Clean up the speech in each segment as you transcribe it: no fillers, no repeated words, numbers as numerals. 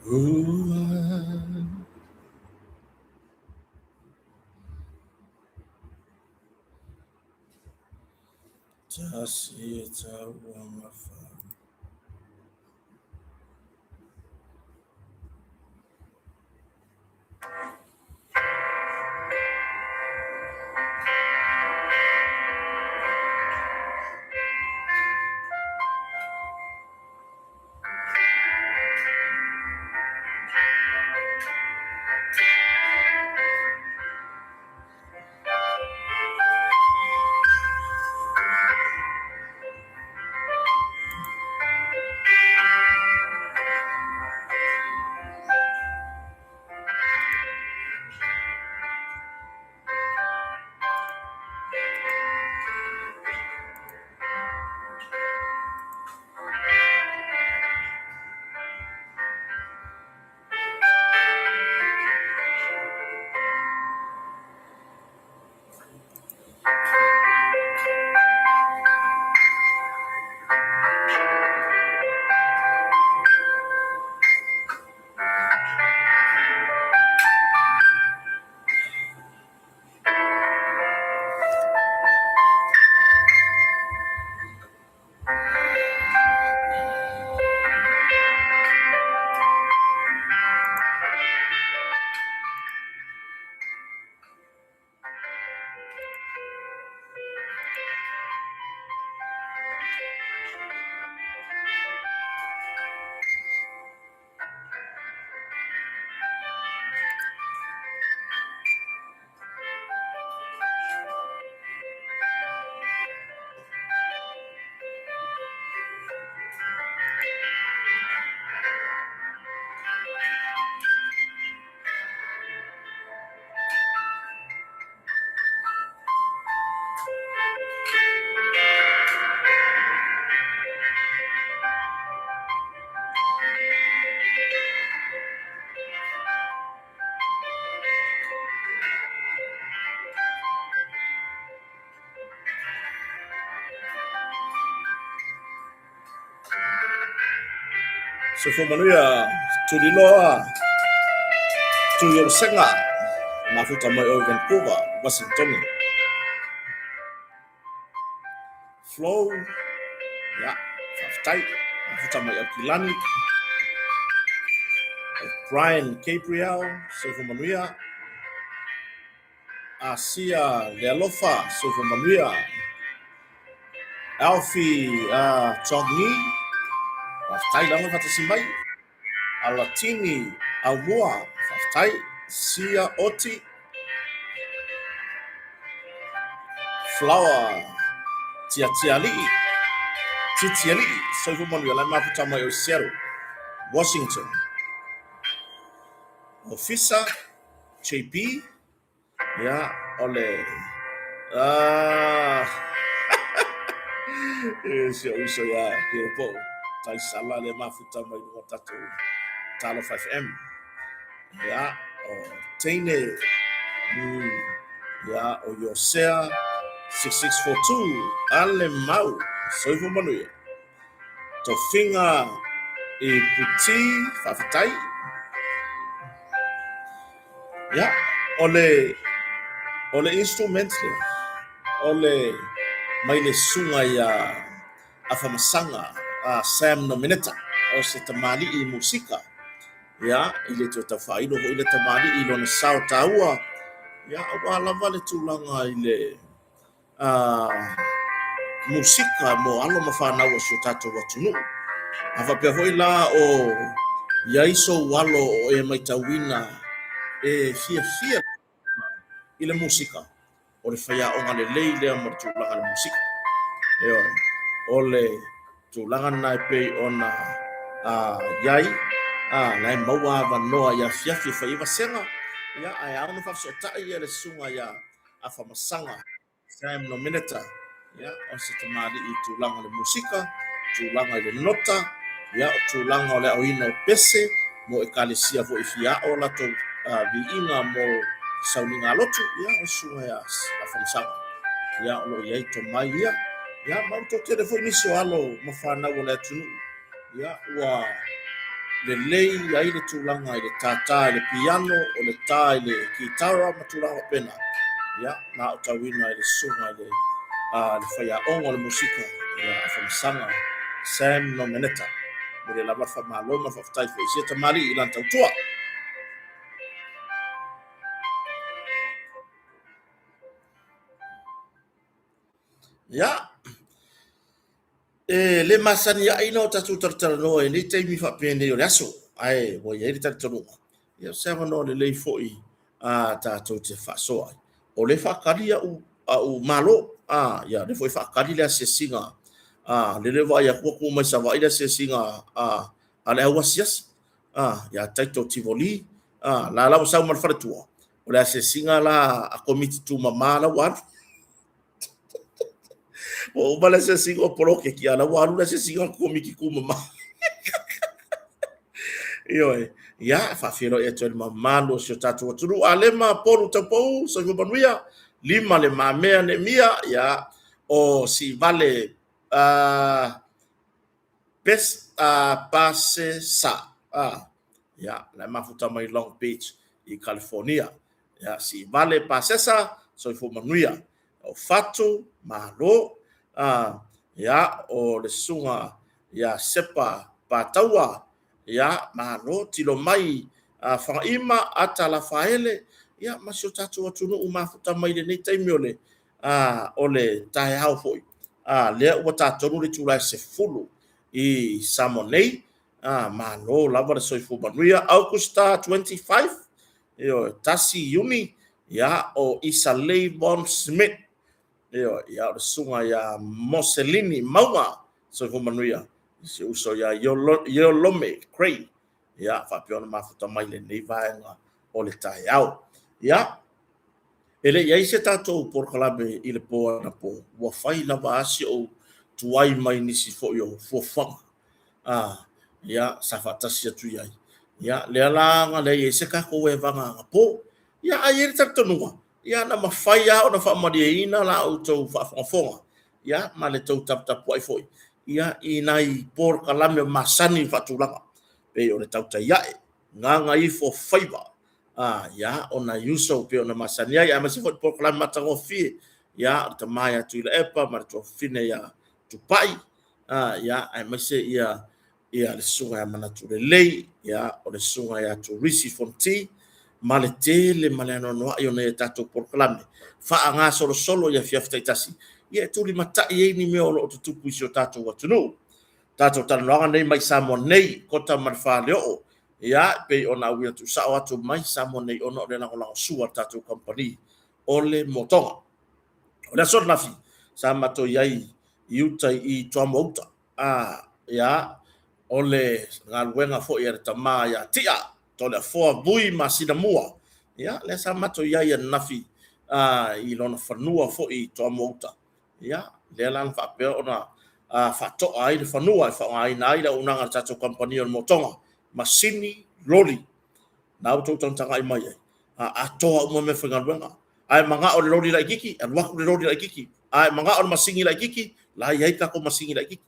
Ua. Tasi e tauamafa. Soifua manuia, Tuliloa, Tuiolosega, mafuta mai oe Vancouver, Washington. Flow, ia, faafetai, mafuta mai Aukilani. Brian Gabriel, soifua manuia. Asia Lealofa, soifua manuia. Alfie Chongyi, faafetai lava faatasi mai. Alatini Aumua, faafetai. Sia Oti, Flower Tiatiali'i, Titiali'i, soifua manuia la e mafuta mai o Seattle, Washington. Ofisa JP, ia, o le ah e si ou uso ia Keopo Taisala le mafuta mai luga o tatou Talofa FM. Ia, o Teine, ia, o Iosea 6642, Ale Mau, soifua manuia. Tofiga i Puti, faafetai. Ia, o le, o le instrument lea, o le mai le susuga ia Afamasaga a Sam Nomeneta, o se tamalii musika. Ia, i le toe taufailo foi le tamalii i lona sao taua, ia, aua lava le tulaga i le musika mo alo ma fanau a si o tatou atunuu. A faapea foi la o i ai sou alo o e matauina e fiafia i le musika, o le faiaoga lelei lea mo le tulaga i le musika. Ioe, o le tulaga lena e pei ona i ai, la e maua avanoa i afiafi e fai ai vasega, ia, ae ao ona faafesootai le susuga ia Afamasaga Sam Nomeneta, ia, o se tamalii i tulaga o le musika, tulaga i le nota, ia, o tulaga o le aoina o pese mo ekalesia foi e fia ao latou viiga mo sauniga lotu, ia, o le susuga ia Afamasaga. Ia, o lo o i ai tomai ia. Ia, ma ua toatele foi nisi o alo ma fanau o le atunuu, ia, ua lelei ai le tulaga i le tātā i le piano, o le tā i le kitara ma tulaga faapena. Ia, na aotauina e le susuga i le, le faiaoga o le musika, ia Afamasaga Sam Nomeneta. Momoli lava le faamalo ma le faafetai foi i sia tamalii i lana tautua. Ia, e le masani ai ona o tatou talatalanoa i nei taimi faapenei o le aso, ae ua i ai le talitonuga, ia o se avanoa lelei foi a tatou te faasoa ai. O lea e faatali a'u a'u malo, a, ia lea foi e faatali le asiasiga, a, lele ua vaai atu ua tu mai Savaii le asiasiga a, a le au asiasi, a, ia Taito Tivoli, a, la la ua sau ma le faletua, o le asiasiga la a Komiti Tumama la ua alu. Ua uma le asiasiga o poloketi, a la ua alu le asiasiga a Komiti Tumama. Ioe, ia, faafeiloai atu ai le mamalu o si o tatou atunuu. Alema Polu Taupou, soifua manuia, Lima Le Mamea Neemia, ia, o Siivale Pes, Pasesa, ia, la e mafuta mai Long Beach i California. Ia, Siivale Pasesa, soifua manuia. O Fatu, Malo, ia, o le susuga ia Sepa Pataua, ia, malo, tilo mai Fagaima, Ata Lafaele, ia, ma si o tatou atunuu mafuta mai lenei taimi o le, o le taeao foi. Lea ua ta tonu le itula e 10 i Samoa nei. Malo lava le soifua manuia. Aukusta 25, ioe, 1 Iuni, ia, o Isalei Von Smith, ioe, ia, o le susuga ia Moselini Mauga, soifua manuia, si uso ia Iolome Cray, ia, faapea ona mafuta mai lenei vaega o le taeao. Ia, e le i ai se tatou polokalame i le po anapo, ua fai lava a si ou tuai mai nisi foi o fuafuaga, a, ia, sa faatasi atu i ai. Ia, lea la na leai ai se tatou evaga anapo. Ia, ae i ai le talitonuga, ia na mafai lava ona faamalieina la outou faafogafoga, ia, ma le tou taputapuai foi, ia, i nai polokalame masani faatulaga, pei o le tautai ae, gagaifo faiva, a, ia, o nai uso pei ona masani ai, aemaise foi le polokalame matagofie, ia, o le tama ia Tuilaepa ma le tuafafine ia Tupai, a, ia, aemaise ia, ia le susuga ia Manatu Lelei, ia, o le susuga ia Turisi Fonti, ma le tele ma le anoanoai o nai a tatou polokalame faagasolosolo i afiafi taitasi, ia e tulimatai ai ni mea o lo o tutupu i si o tatou atunuu. Tatou talanoaga nei mai Samoa nei, Kota ma le Faleoo, ia, e pei ona auina tuusao atu mai Samoa nei ona o le lagolagosua a le tatou kamupani o le Motoga. O le aso ananafi, sa matou i ai i uta i Tuamoa-uta, a, ia, o le galuega foi a le tama ia Tia, Toleafoa Vui Masinamua, ia, lea sa matou i ai ananafi a, i lona fanua foi i Tuamoa-uta, ia, lea la na faapea ona faatoa ai le fanua e faaaogaina ai le auaunaga a le tatou kamupani o le Motoga, masini, loli, na ua tou tagatagai mai ai, a atoa uma mea faigaluega. A e manao i le loli laitiiti, alu atu le loli laitiiti. A e manao i le masini laitiiti, la e i ai le tatou masini laitiiti.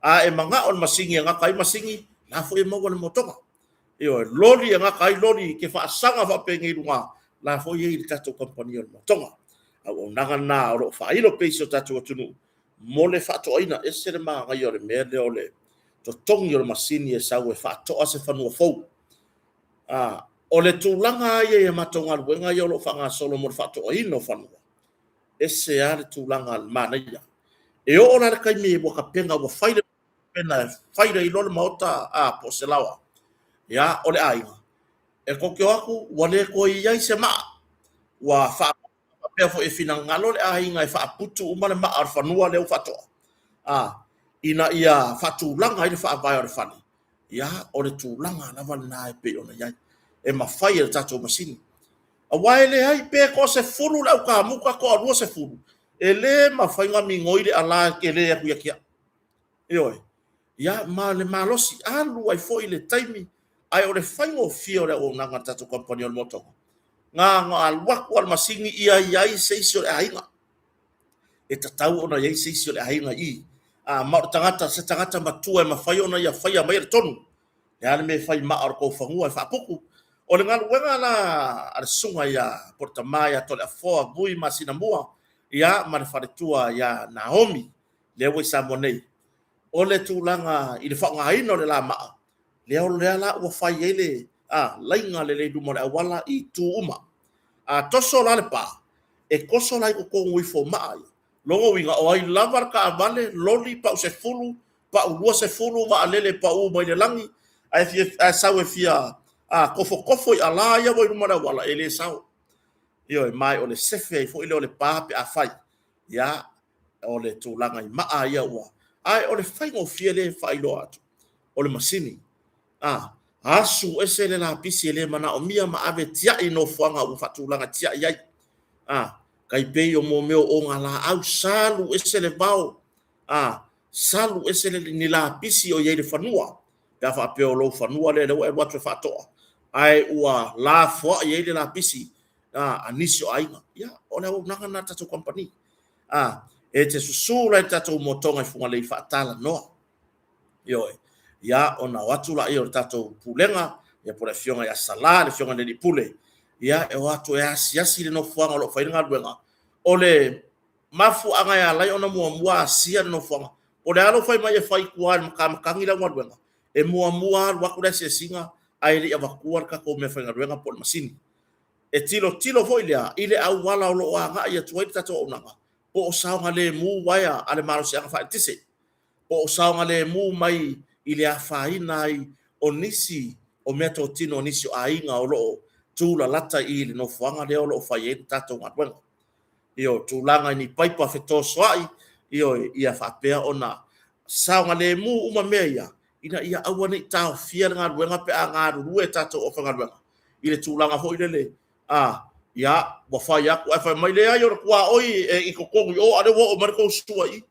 A e manao i le masini e gata ai masini, la foi e maua le motoga. Ioe, loli e gata ai loli, e te faasaga faapenei i luga, la foi e i ai le tatou kamupani o le motoga. Auaunaga lena o lo o faailo pea i si o tatou atunuu mo le faatoaina. Ese le manaia o le mea lea o le totogi o le masini e sau e faatoa se fanua fou. A, o le tulaga lava ia i a matou galuega ia o lo o faagasolo mo le faatoaina o fanua, ese lava le tulaga manaia. E oo la le taimi ua tapena, ua fai le tapena e fai le iloa le maota a po o se laoa, ia, o le aiga, e tou te o atu ua le toe i ai se maa, ua faapea foi e finagalo le aiga e faaputu uma le maa o le fanua lea ua faatoa, a, ina ia faatulaga ai le faavae o le fale. Ia, o le tulaga lava lena e pei ona i ai, e mafai e le tatou masini. Aua e leai, pe toasefulu le au kamuta, toaluasefulu, e le mafai ona migoi le ala e tele atu ia te au. Ioe. Ia, ma le malosi, alu ai foi le taimi, ae o le faigofie o le auaunaga a le tatou kamupani o le motoga, na ona alu atu lava le masini ia i ai se isi o le aiga. E tatau ona i ai se isi o le aiga i i. A, ma o le tagata, se tagata matua e mafai ona ia faia maia le tonu. Le a le mea e fai maa o le tou fanua e faaputu. O le galuega la a le susuga ia po o le tama ia Toleafoa Vui Masinamua ia ma le faletua ia Naomi lea ua i Samoa nei, o le tulaga i le faaaogaina o le lamaa, lea o lea la ua fai ai le laiga lelei i luma o le auala i itu uma. A toso la le pa, e toso la i totonu ifo o maa ia. Lona uiga, o ai lava le taavale, loli, pau 10, pau 20, vaalele pau mai le lagi, ae fia, ae sau e fia tofotofo i alā ia ua i luma o le auala, e le sao. Ioe, ma o le sefe ai foi lea o le pa pe a fai. Ia, o le tulaga i maa ia ua... Ae o le faigofie lea e faailoa atu, o le masini. A, asu ese le lapisi e le manaomia ma ave tiai i nofoaga ua faatulaga tiai ai. A, tai pei o mo mea o ogalaau, salu ese le vao, a, salu ese le, ni lapisi o i ai i le fanua, pe a faapea o lou fanua lea, lea ua e alu atu e faatoa, ae ua lafoai ai le lapisi a nisi o aiga. Ia, o le auaunaga lena a le tatou kamupani. A, e te susu la i le tatou motoga i Fugalei faatalanoa. Ioe. Ia, ona o atu laia o le tatou pulega, ia po o le afioga ia Sala, le afioga i le Alii Pule, ia, e o atu e asiasi le nofoaga o lo o fai ai le galuega. O le mafuaaga e ala ai ona muamua asia le nofoaga, po o le a lou fai mai e fai i tua i le matamatagi lau galuega, e muamua alu atu le asiasiga ae le i avatua le tatou meafaigaluega po o le masini. E tilotilo foi lea i le auala o lo o agai atu ai le tatou auaunaga, po o saogalemu uaea a le malosiaga faaeletise, po o saogalemu mai i le afaina ai o nisi o meatotino a nisi o aiga o lo o tulalata i le nofoaga lea o lo o fai ai le tatou galuega. Ioe, tulaga i ni paipa fetosoai, ioe, ia faapea ona saogalemu uma mea ia, ina ia aua ne i taofia le galuega pe a galulue tatou aufaigaluega i le tulaga foi lele, a, ia, ua fai atu ae fai mai, leai o le tuaoi e i totonu i o, a o lea ua oo mai le tou sua i i.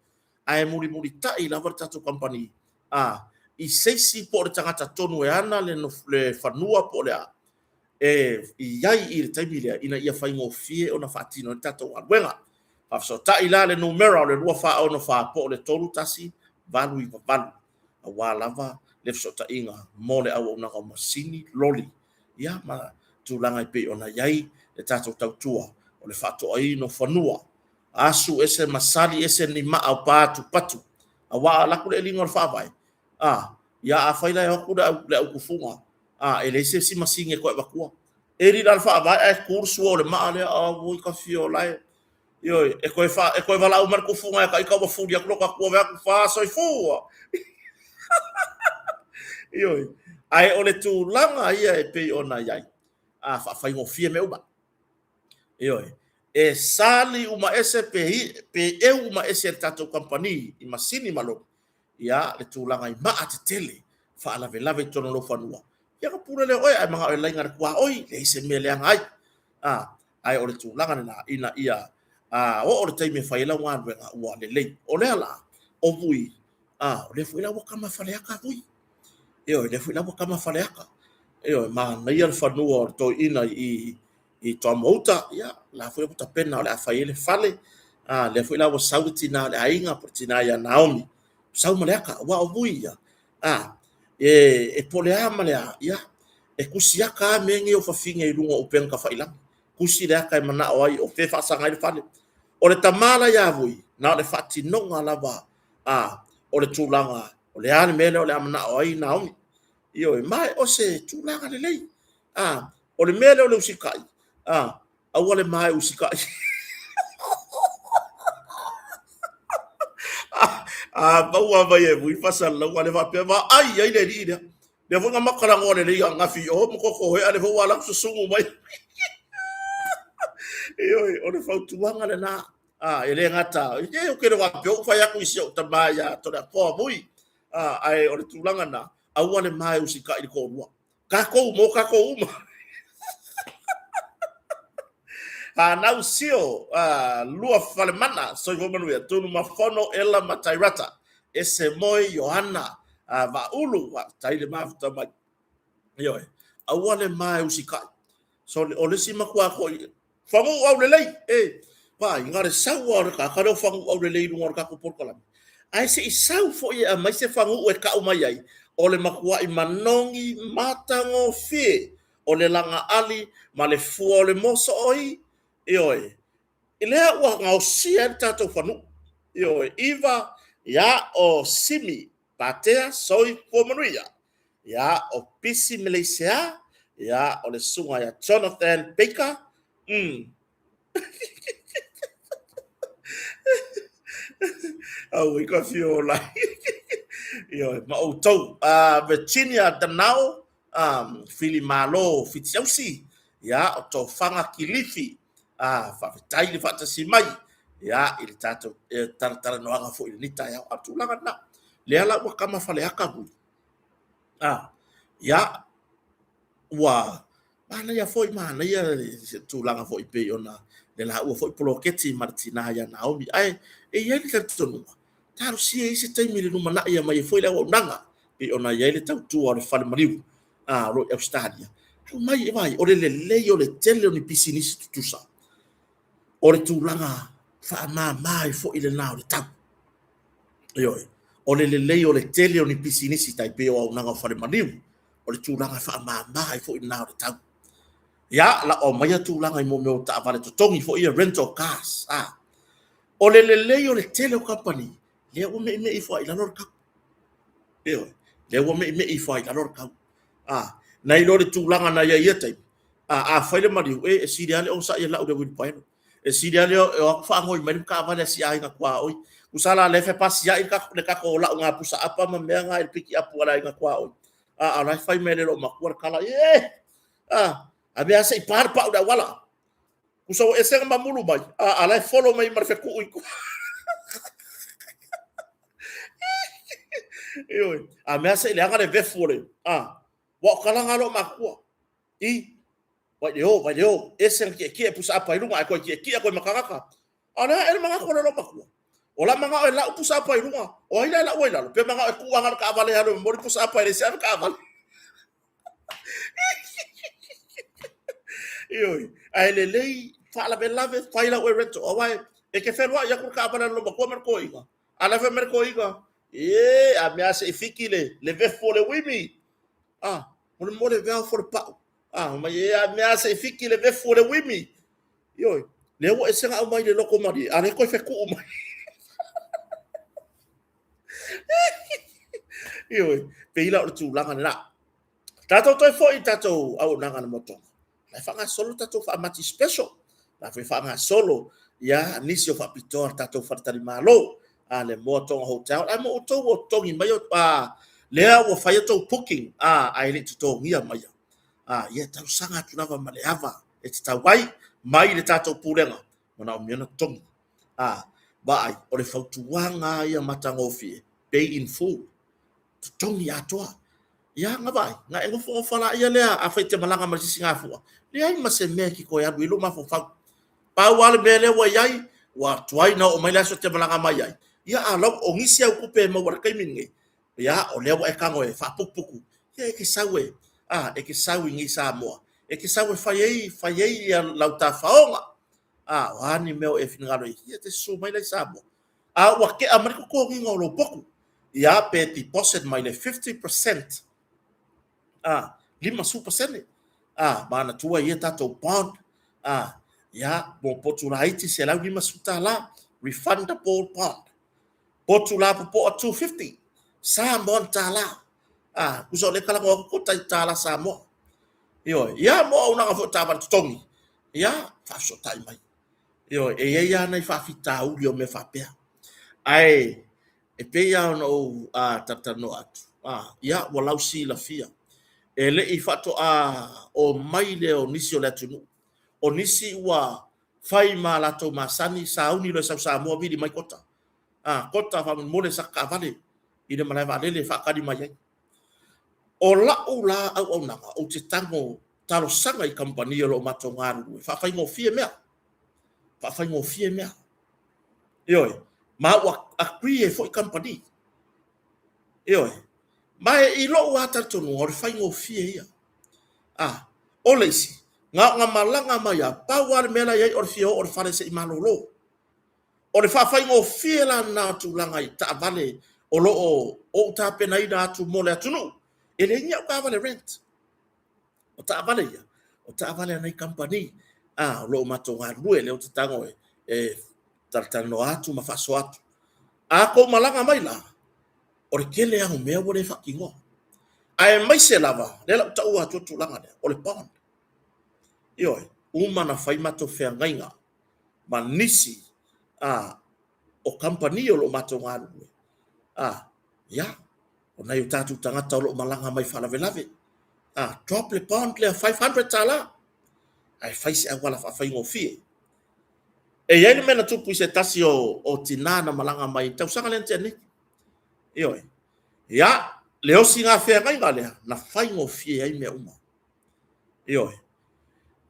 Ae mulimulitai lava le tatou kamupani, a, i se isi po o le tagata tonu e ana le, le fanua po o le a, e i ai i le taimi lea ina ia faigofie ona faatino ai le tatou galuega. Faafesootai la le numera o le 2464 po o le 3188 aua lava le fesootaiga mo le auaunaga o masini loli, ia ma tulaga e pei ona i ai le tatou tautua o le faatoaina o fanua, asu ese ma sali ese ni maa o patupatu, aua a alu atu le eliga o le faavae, a, ia afai la e o atu le au, le autufuga, a, e leai se isi masini e toe avatua. Eli la le faavae ae tu le sua o le maa lea, auoi tafio la e. Ioe, e toe fa, e toe valaau mai le tufuga ia ita ua fuli atu lota tua vae atu fa soifua. Ioe, ae o le tulaga ia e pei ona i ai, a faafaigofie mea uma. Ioe, e sali uma ese pe, pe eu uma ese e le tatou kamupani i masini ma loli, ia le tulaga i maa tetele faalavelave i totonu o lou fanua, ia ona pule lea o oe, ae manao e laina le tuaoi, leai se mea e leaga ai. A, ae o le tulaga lena, ina ia a, oo le taimi e fai ai lau galuega, ua lelei. O lea la, o Vui, a, o lea foi la ua tama Faleata Vui. Ioe, lea foi la ua tama Faleata. Ioe, manaia le fanua o le toeaina i i Toamuauta, ia, la foi ua tapena o le a fai ai le fale. A, lea foi la ua sau le tina o le aiga, po o le tina ia Naomi, sau ma le aka, aua o Vui ia, a, e, e po o le a ma le a, ia, e tusi aka lava mea nei o fafine i luga o upega tafailagi. Tusi le aka e manao ai o fea e faasaga ai le fale. O le tama la ia Vui, na o le faatinoga lava a, o le tulaga, o le a le mea lea o le a manao ai Naomi. Ioe, ma o se tulaga lelei. A, o le mea lea o le usitai, a, aua le ma e usitai. A maua mai e Vui faasalalauga lea faapea, vaai ai le alii lea. Lea foi na matou talanoa lelei ananafi i o ma Totohea, lea foi ua alu atu susugu mai. Ioe, o le fautuaga lena. A, e le gata, e ou te le faapea ou fai atu i si ou tama ia Toleafoa Vui. A, ae o le tulaga lena, aua le ma e usitai i le toalua. Tatou, mo tatou uma. Hanau Sio, Lua Falemana, Soifua Manuia, Tunu Mafono, Ela ma Tairata, Ese Moe, Ioana, Vaaulu, faafetai le mafuta mai. Ioe, aua le ma e usitai. So, o le isi matua toi, Fagu'u aulelei, e! Vaai, na o le sau lava o le tagata lea o fagu'u aulelei i luga o le tatou polokalame. Ae se i sau foi e aumai se fagu'u e tau mai ai, O le matuaʻi manogi matagofie o le lagaʻali ma le fua o le mosoʻoi, ioe, i lea ua gaosia ai le tatou fanuʻu, ioe, iva, ia, o Simi Patea Soifua Manuia, ia, o Pisi Meleisea, ia, o le susuga ia Jonathan Baker, Au i ka fio lai. Ioe, ma outou. Virginia Danao, Fili Malo Fitiausi, ia, o Tofaga Kilifi, faafetai le faatasi mai, ia, i le tatou talatalanoaga foi i lenei taeao. A o le tulaga lena, lea la ua kama faleaka vui. Ia, ua Manaia foi, manaia le tulaga foi pei ona le laua foi poloketi ma le tina ia Naomi. Ae e i ai le talitonuga, talosia i se taimi i le lumanai e aumai ai foi le auaunaga pei ona i ai le tautua o le fale maliu o lo o i Ausetalia. Aumai e vaai, o le lelei o le tele o ni pisinisi tutusa, o le tulaga faamama ai foi lena o le tau. Ioe, o le lelei o le tele o ni pisinisi tai pei o auaunaga o fale maliu, o le tulaga e faamama ai foi lena o le tau. Ia, lau aumaia tulaga i mea o taavale totogi foi ia, rental cars. O le lelei o le tele o kamupani, lea ua meimei ifo lava i lalo le tau. Ioe, lea ua meimei ifo lava i lalo le tau. Nai lo le tulaga na i ai i ia taimi, a fai le maliu, e sili lava le onosai e lau i le uilipaelo. E sili lava le o atu faanoi mai le taavale a si aiga tuaoi. Tusa la o lea e fepasiai le tatou lauga pusa apa ma mea na i le pikiapu a le aiga tuaoi. A o la e fai mai e le loomatua le tala, ie! A mea se i pa le pau i le auala. Tusa ua ese na mamulu mai, a o la e follow mai ma le fetuu i tua. Ioe, a mea se i leaga le vefu o le, ua o talaga loomatua. I, vai le o, vai le o, ese na tietie pusa apa i luga, ae toe tietie atu ai ma tagata. A o le a ea le manatu o le loomatua? O la manao e lau pusa apa i luga, o ai la e lau ai i lalo? Pe manao e tuu aga le taavale e alu e momoli pusa apa e leai se ave taavale. Ioe, ae lelei faalavelave, fai lau e rental, aua e te feluai atu le taavale a le loomatua ma le toeaina. A la fai mai le toeaina, e, a mea se i fiki le vefu o le uimi. O le mole vea fo le pau. Mai e a mea se i fiki le vefu o le uimi. Ioe, lea ua ese na aumai le loko malie, a lea toe fetuu mai. Ioe, pei la o le tulaga lena. Tatou toe foi i tatou auaunaga na motoga. La e faagasolo tatou faamati special. La foi faagasolo ia nisi o faapitoa le tatou faletalimalo. A le Moa Tonga Hotel. Ae mo outou ua totogi mai, lea ua fai outou booking, ae le i totogia mai. Ia talosaga atu lava ma le ava e tatau ai mai le tatou pulega manaomia ona totogi. Vaai, o le fautuaga ia matagofie, pay in full, totogi atoa. Ia, na vaai, na e nofonofo laia lea afai e te malaga ma le sisigafua, leai ma se mea e te toe alu i ai lou mafaufau. Pau lava le mea lea ua i ai, ua tuai na oo mai le aso e te malaga mai ai. Ia, a lau, o nisi au tupe e maua i le taimi lenei, ia, o lea ua e tago e faaputuputu, ia e te sau e, a, e te sau i nei Samoa, e te sau e fai ai, fai ai ia lau tafaoga. A, o a ni mea o e finagalo i ai, ia e te susu mai la i Samoa. A ua tea mai le totogiga o lou potu, ia pe deposit mai le 50%, a, 50%, a, manatua ia tatou bond, a, ia, mo potu laiti $150, refundable bond. Potu lapopoa 250, Samoan tala. A, tusa o lea e talanoa atu ko tai tala Samoa. Ioe, ia mo auaunaga foi o taavale totogi, ia, faafesootai mai. Ioe, e i ai lava nai faafitauli o mea faapea. Ae e pei lava ona ou talatalanoa atu, ia, ua lausilafia. E le i faatoa omai lea o nisi o le atunuu. O nisi ua fai ma latou masani, sauni loa e sau Samoa vili mai kota. Kota faamolemole sa taavale i le malae vaalele e faatali mai ai. O la'u la auaunaga, ou te tago talosaga i kamupani o lo o matou galulue, faafaigofie mea, faafaigofie mea. Ioe, ma ua agree ai foi kamupani. Ioe, ma i lo'u lava talitonuga, o le faigofie ia. O le isi, na ona malaga mai lava, pau lava le mea la e i ai o le fia oo i le fale se i malolo. O le faafaigofie la lena o tulaga i taavale. o lo o ou tapenaina atu mo le atunuu, e leai ni au taavale rent. O taavale ia, o taavale a nai kamupani, a, o lo o matou galulue, lea ou te tago e, e talatalanoa atu ma faasoa atu. A tou malaga mai la, o le tele lava o mea ua le faatinoa. Aemaise lava, lea la ou taua atu le tulaga lea, o le bond. Ioe, uma ona fai matou feagaiga ma nisi a, o kamupani o lo o matou galulue. A, ia, o nai o tatou tagata o lo o malaga mai faalavelave. A, drop le bond lea $500 ae fai se auala faafaigofie. E i ai le mea na tupu i se tasi o, o tinā na malaga mai i le tausaga lea na tea nei. Ioe. Ia, le osiga feagaiga lea, na faigofie ai mea uma. Ioe.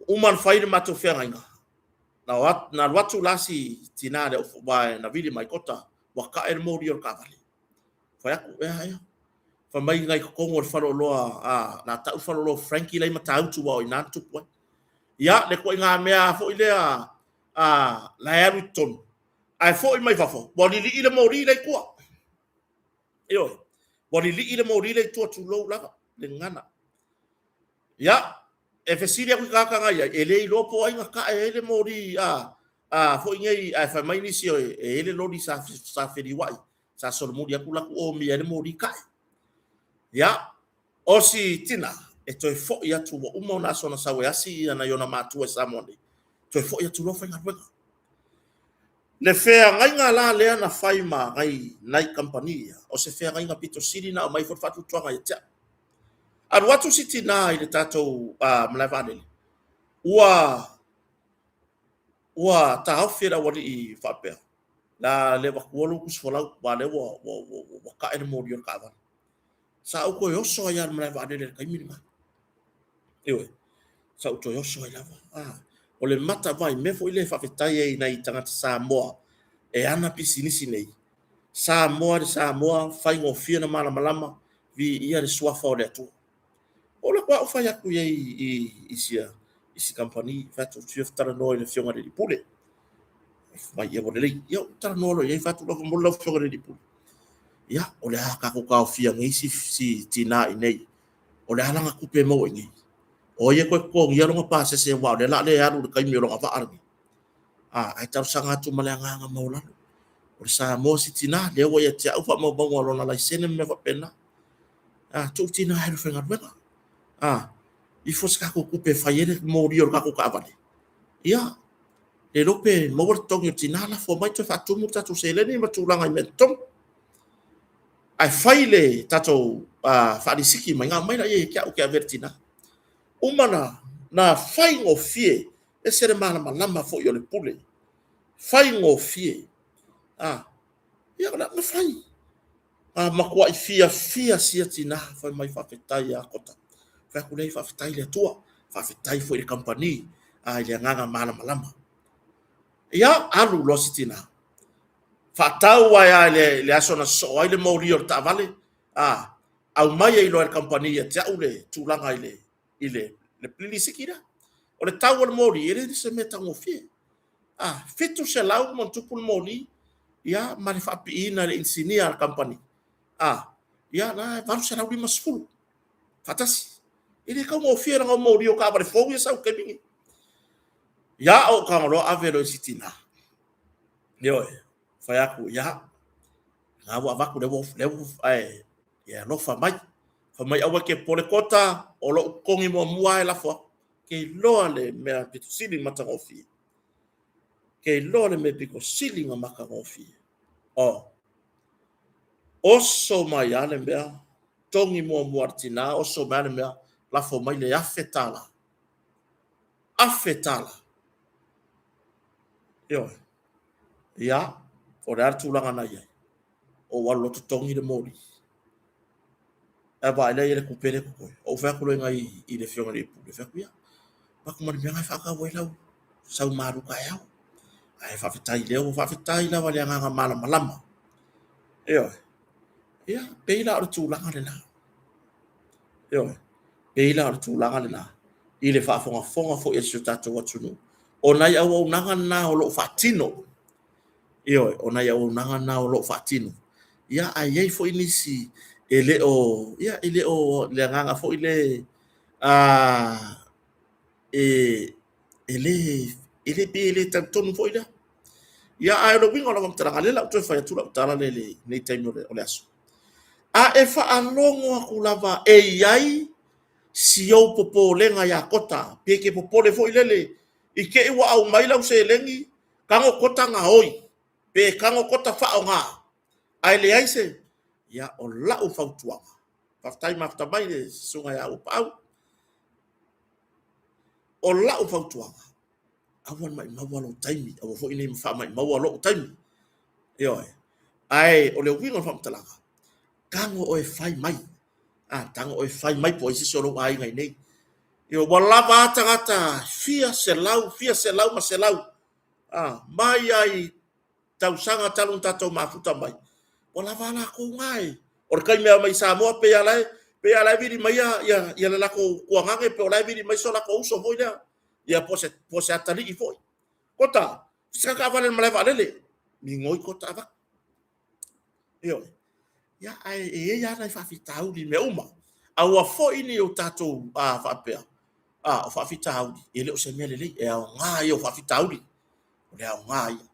Uma ona fai le matou feagaiga, na, o atu, na alu atu la si tinā lea, ua na vili mai kota, ua tae le moli o le taavale. Fai atu, ea, ea. Fai mai nai totonu o le faleoloa, a, la tau le faleoloa o Frankie la i Matautu, aua o i ina na tupu ai. Ia, le ituaiga mea foi lea, a, la e alu i totonu, ae foi mai fafo, ua lilii le moli la i tua. Ioe, ua lilii le moli la i tua, tulou lava, le gagana. Ia, e fesili atu i tagata na i ai, e le iloa po o ai na tae ai le moli, a, a foi nei, ae fai mai nisi e i ai le loli sa, sa feliuai, sa solomuli atu latou omia ai le moli tae. Ia, o si tina, e toe foi atu ua uma ona aso na sau e asi ia nai ona matua i Samoa nei, toe foi atu loa faigaluega. Le feagaiga la lea na fai ma nai, nai kamupani ia, o se feagaiga pito sili na aumai foi le faatuatuaga ia te au. Alu atu si tina i le tatou uh, malae vaalele, ua ua taofi e le aualii faapea, la le avatua lou tusifolau, aua lea ua, ua, ua, ua, ua tae le moli o le taavale. Sa ou toe oso ai lava i le malae vaalele i le taimi lena. Ioe, sa ou toe oso ai lava. Ah, o le matavai, mea foi lea e faafetai ai i nai tagata Samoa e ana pisinisi nei. Samoa le Samoa, faigofie ona malamalama, viia le suafa o le Atua. O la au fai atu i ai i, i sia, i si kamupani, fai atu fia talanoa i le afioga i le alii pule. Fai mai ia ua lelei. Ia, ou talanoa loa i ai, fai atu lava mo lau afioga i le alii pule. Ia, o le a tatou taofia nei si, si tinā i nei. O le a lana tupe e maua i nei. O ai e toe totogia lona pasese aua o lea la le alu i le taimi o lona vaa lenei. A, ae talosaga atu ma le agaga maualalo. O le Samoa si tinā, lea ua ia te au faamaumauga o lona laisene ma mea faapena. A, tuu tinā e alu e faigaluega. A, ifo se tatou tupe e fai ai le moli o le tatou taavale. Ia, le iloa pe maua le totogi o le tinā, lafo mai toe faatumu le tatou seleni ma tulaga i mea totogi. Ae fai le tatou uh, faalisiki mai, na aumai laia ia te au ke ave le tinā. Uma na, na faigofie, ese le malamalama foi o le pule. Faigofie. Ah, ia, na, na fai. A matuai fiafia sia tinā, fai mai faafetai ia Kota. Fai atu lea, faafetai i le Atua, faafetai foi i le kamupani, a i le agaga malamalama. Ia, alu loa si tinā. Faatau ai lava i le, le aso na sosoo ai le moli o le taavale, a, aumai ai loa e le kamupani ia te au le tulaga i le, i le, le lilisiki lea. O le tau o le moli, e le se mea taugofie. A, 700 ma tupu le moli, ia, ma le faapiiina e le inisinia a le kamupani. A, ia, la e 850 faatasi. E le taugofie leaga o moli o taavale fou ia sau i le taimi nei. Ia, ou tago loa ave loa i si tinā. Ioe, fai atu, ia, lena ua avatu, lea ua, lea ua, ae, ia alofa mai. Fai mai, aua e te popole Kota, o lou totogi muamua lava e lafo atu. Ke iloa le mea pito sili matagofie. Ke iloa le mea pito sili na matagofie. Oh. Oso mai lava le mea, togi muamua a le tinā, oso mai lava le mea, lafo mai le $1,000. $1,000. Ioe. Ia, o le a le tulaga na i ai? Ou alu loa totogi le moli. Ae vaai la i ai le tupe lea e totoe. Ou fai atu loa i, i le afioga i le pule, fai atu, ia, avatu ma le mea na e faatau ai lau sau malu taeao. Ae faafetai lea ua faafetai lava i le agaga malamalama. Ioe. Ia, pei la o le tulaga lena. Ioe. Pei la o le tulaga lena i le faafogafoga foi a si o tatou atunuu. O nai auaunaga na o lo o faatino. Ioe, o nai auaunaga na o lo o faatino. Ia, ae i ai foi nisi e le o, ia, e le o le agaga foi le, a, e, e le, e le pe le talitonu foi lea. Ia, ae o le uiga o lau faamatalaga, lea la ou toe fai atu lau tala lea i lenei taimi o le aso. A e faalogo atu lava e i ai si ou popolega ia Kota, pe ke popole foi lele, i te i ua aumai lau seleni, tago Kota gaoi, pe tago Kota faaaoga, ae leai se... Ia, o lau fautuaga, faafetai mafuta mai le susuga ia Uapaau, o lau fautuaga, aua le maimaua lou taimi, aua foi ne i faamaimaua lou taimi. Ioe. Ae o le uiga o le faamatalaga, tago oe fai mai. A, tago oe fai mai po o ai se isi o lou aiga i inei. Ioe, ua lava a tagata fia selau, fia selau ma selau, a, mai lava i tausaga talu ona tatou mafuta mai, ua lava a latou na e. O le taimi e omai i Samoa, pei lava la e, pei lava la e vili mai ia, ia, ia le latou tuagane, pe o la e vili mai so latou uso foi lea, ia po o se, po o se atalii foi. Kota, se taavale i le malae vaalele, migoi Kota avatu. Ioe. Ia, ae e i ai lava nai faafitauli i mea uma. Aua foi ne i o tatou faapea, a, o faafitauli, e le o se mea lelei, e aoga ia o faafitauli. O le aoga ia.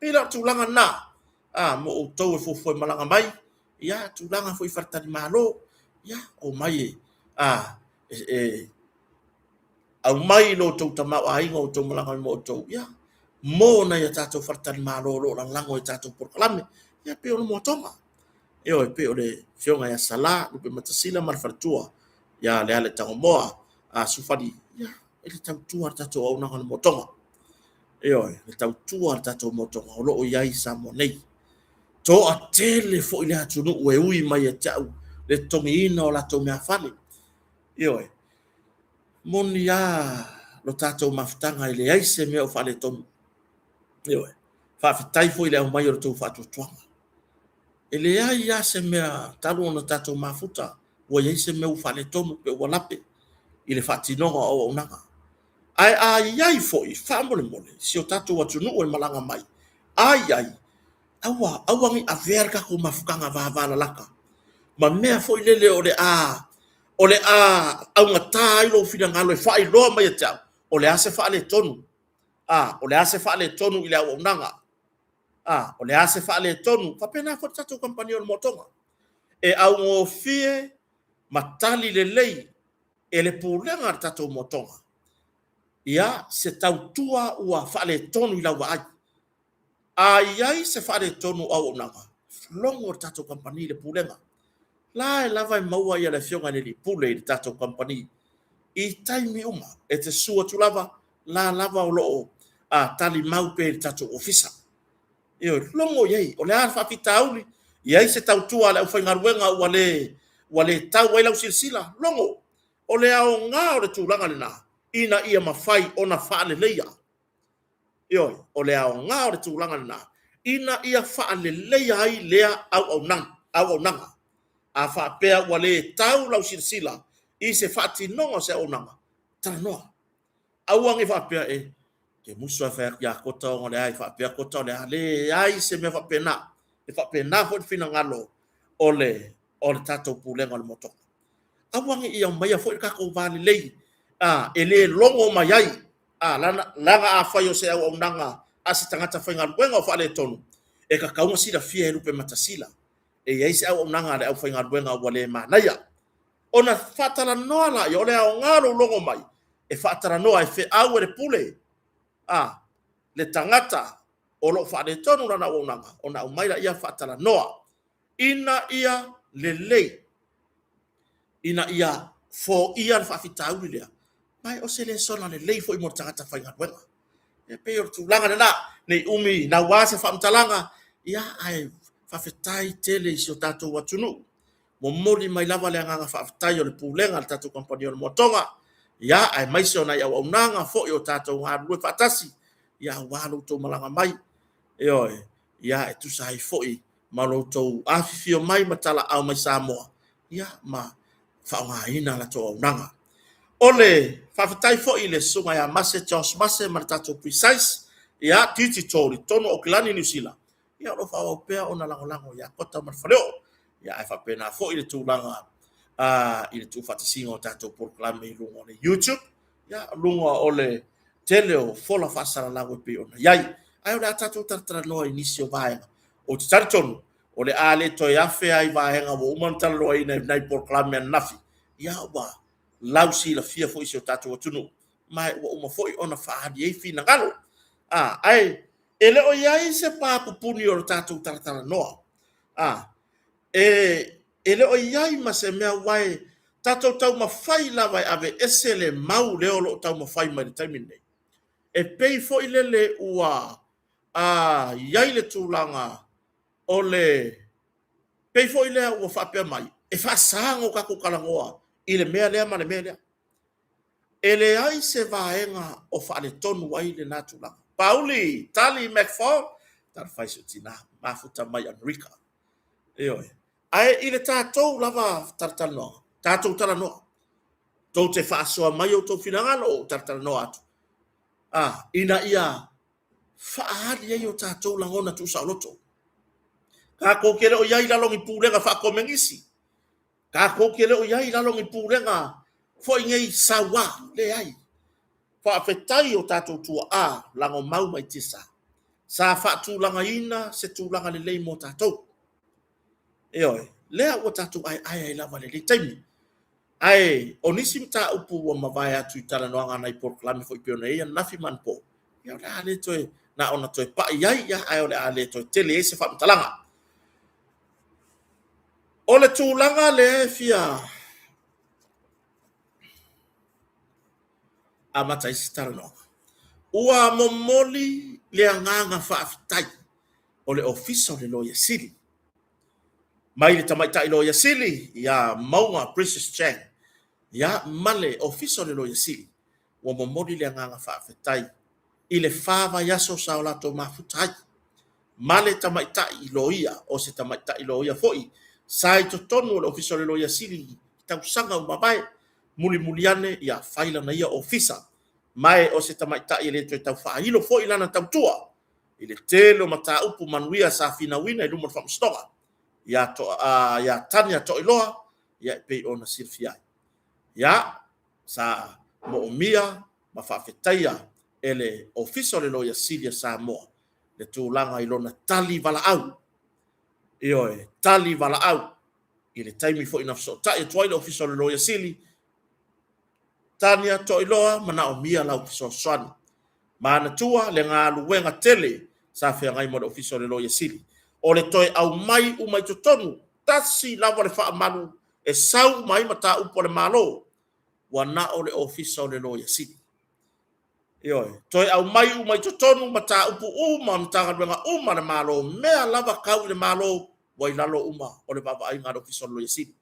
Pei la o le tulaga lena, a, mo outou e fuafua e malaga mai, ia, tulaga foi i faletalimalo, ia, omai e, a, e, e aumai lo outou tamaoaiga o outou malaga mai ma outou, ia, mo nai a tatou faletalimalo o lo o lalago i tatou polokalame, ia, pei o le moatoga. Ioe, pei o le afioga ia Sala, Lupematasila ma le faletua ia Leale Tagomoa, a Sufali, ia, e le tautua le tatou auaunaga o le moatoga. Ioe, le tautua le tatou moatoga o lo o i ai i Samoa nei. Toatele foi le atunuu e ui mai ia te au le totogiina o latou meafale. Ioe, moni lava lo tatou mafutaga e leai se mea o faaletonu. Ioe, faafetai foi i le aumai o le tou faatuatuaga. E leai lava se mea talu ona tatou mafuta ua i ai se mea ua faaletonu pe ua lape i le faatinoga o auaunaga. Ae a i ai foi, faamolemole, si o tatou atunuu e malaga mai, a i ai, aua, aua ne i avea le tatou mafutaga vavalalata ma mea foi lele o le a, o le a augata ai lou finagalo e faailoa mai ia te au, o le a se faaletonu, a, o le a se faaletonu i le auaunaga, a, o le a se faaletonu, faapena foi le tatou kamupani o le Motoga, e augofie ma tali lelei e le pulega a le tatou Motoga, ia se tautua ua faaletonu i lau vaai. A i ai se faaletonu o auaunaga, logo le tatou kamupani i le pulega. La e lava e maua ia le afioga i le alii pule i le tatou kamupani i taimi uma. E te susu atu lava, la lava o lo o tali mau pea i le tatou ofisa. Ioe, logo i ai, o le a le faafitauli, i ai se tautua a le aufaigaluega ua le, ua le tau ai lau silasila, logo. O le aoga o le tulaga lena, ina ia mafai ona faaleleia. Ioe, o le aoga o le tulaga lena, ina ia faaleleia ai lea auaunaga. A faapea ua le tau lau silasila i se faatinoga o se auaunaga, talanoa. Aua ne i faapea e, ke musu lava e fai atu ia Kota ona o le a e faapea Kota o le a. Leai se mea faapena. E faapena foi le finagalo o le, o le tatou Pulega o le Motoka. Aua ne i aumaia foi le tatou va lelei a, e le logo mai ai a, lana, leaga afai o se auaunaga a se tagata faigaluega o faaletonu, e tatau ona silafia e Lupematasila e i ai se auaunaga a le aufaigaluega ua le manaia. Ona faatalanoa laia, o le aoga o lou logo mai, e faatalanoa, e feau e le pule a le tagata o lo o faaletonu lana auaunaga, ona aumai laia faatalanoa ina ia lelei, ina ia foia le faafitauli lea, ma o se lesona lelei foi mo le tagata faigaluega. E pei o le tulaga lena, ne i umi naua se faamatalaga, ia ae faafetai tele i si o tatou atunuu. Momoli mai lava le agaga faafetai o le pulega a le tatou kamupani o le Moatoga, ia aemaise o nai auaunaga foi o tatou galulue faatasi, ia aua lo outou malaga mai, ioe, ia e tusa ai foi ma lo outou afifio mai ma talaau mai Samoa, ia ma faaaogaina a latou auaunaga. O le faafetai foi i le susuga ia Mase Josh Mase ma le tatou Precise, ia Digital i totonu o Aukilani, Niu Sila. Ia, o lo o faaauau pea ona lagolago ia Kota ma le Faleoo. Ia, ae faapena foi le tulaga i le tuufaatasiga o tatou polokalame i luga o le YouTube, ia, luga o le tele o fola faasalalau e pei ona i ai. Ae o le a tatou talatalanoa i nisi o vaega. Ou te talitonu, o le a le toe afe lava i vaega ua uma ona talanoaina i nai polokalame ananafi, ia ua lausilafia foi e si o tatou atunuu, ma ua uma foi ona faaali ai finagalo. Ae e le o i ai se pa pupuni o le tatou talatalanoa. E le o i ai ma se mea aua e tatou taumafai lava e aveese le mau lea o lo o taumafai mai i le taimi lenei. E pei foi lele ua i ai le tulaga o le pei foi lea ua faapea mai, e faasa ona tatou talanoa i le mea lea ma le mea lea. E leai se vaega o faaletonu ai lena tulaga. Pauli, Tali McFall, talofa e i si ou tina, mafuta mai Amerika. Ioe. Ae i le tatou lava talatalanoaga, tatou talanoa, tou te faasoa mai outou finagalo, ou talatalanoa atu, ina ia faaali ai o tatou lagona tuusaoloto. Tatou te le o i ai i lalo o ni pulega faakomenisi. Tatou te le o i ai i lalo o ni pulega foi nei sauā, leai. Faafetai i o tatou tuaa lagomau mai tiasa, sa faatulagaina se tulaga lelei mo tatou. Ioe, lea ua tatou aeae ai lava i lenei taimi. Ae o nisi mataupu ua mavae atu i talanoaga a nai polokalame foi pei ona i ai ananafi ma anapo, ia o le a le toe na ona toe pai i ai, ae o le a le toe tele ai se faamatalaga. O le tulaga lea e fia amata ai se talanoaga, ua momoli le agaga faafetai o le Ofisa o le Loia Sili mai le Tamaitai Loia Sili ia Mauga Precious Chang, ia ma le Ofisa o le Loia Sili, ua momoli le agaga faafetai i le fa vaiaso sa o latou mafuta ai ma le tamaitai loia, o se tamaitai loia foi sa i totonu o le Ofisa o le Loia Sili i tausaga ua mavae, mulimuli ane ia fai lana ia ofisa, ma o se tamaitai e le toe tau faailo foi lana tautua i le tele o mataupu manuia sa finauina i luma o le Faamasinoga ia Tania Toailoa, ia e pei ona silafia ai. Ia, sa moomia ma faafetaia e le Ofisa o le Loia Sili a Samoa le tulaga i lona tali valaau. Ioe, tali valaau i le taimi foi na fesootai atu ai le Ofisa o le Loia Sili, Tania Toailoa, manaomia lau fesoasoani. Manatua le galuega tele sa feagai ma le Ofisa o le Loia Sili, o le toe aumai uma i totonu, tasi lava le faamalu e sau uma ai mataupu a le Malo, ua na o le Ofisa o le Loia Sili. Ioe, toe aumai uma i totonu mataupu uma, Matagaluega uma a le Malo, mea lava tau i le Malo, ua i lalo uma o le vaavaaiga a le Ofisa o le Loia Sili.